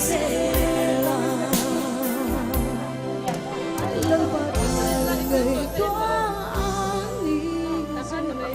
zel a. Lalpa tlan a ngaihtuah a ni zel a.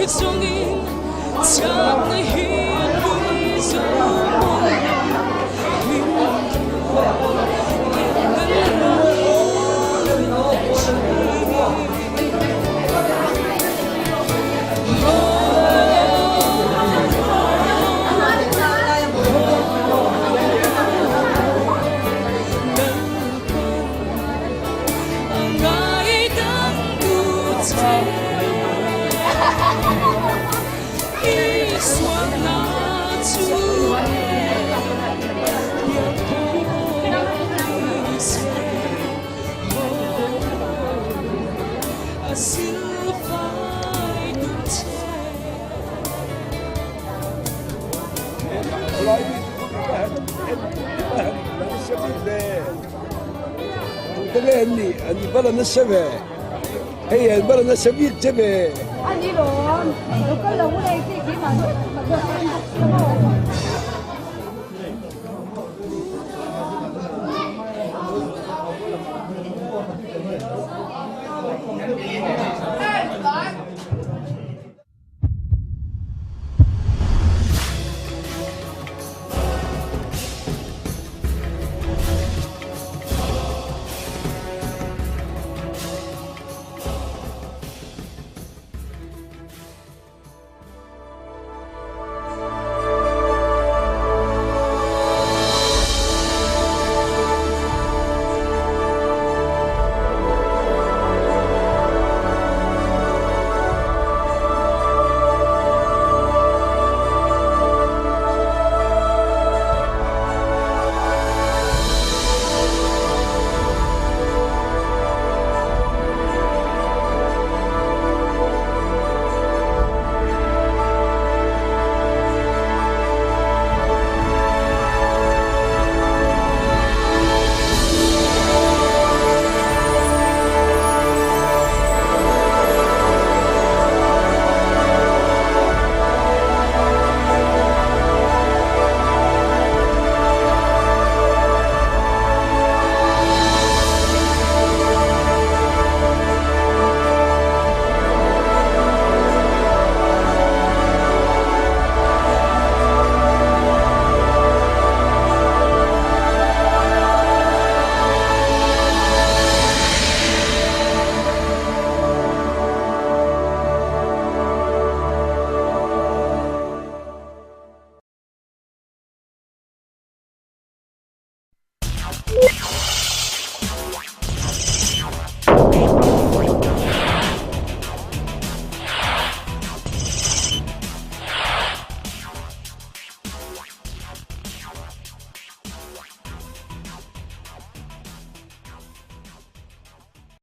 zawngin chakna hi a hlui zo mawlh lo hlim thu eng an rawn leh thin.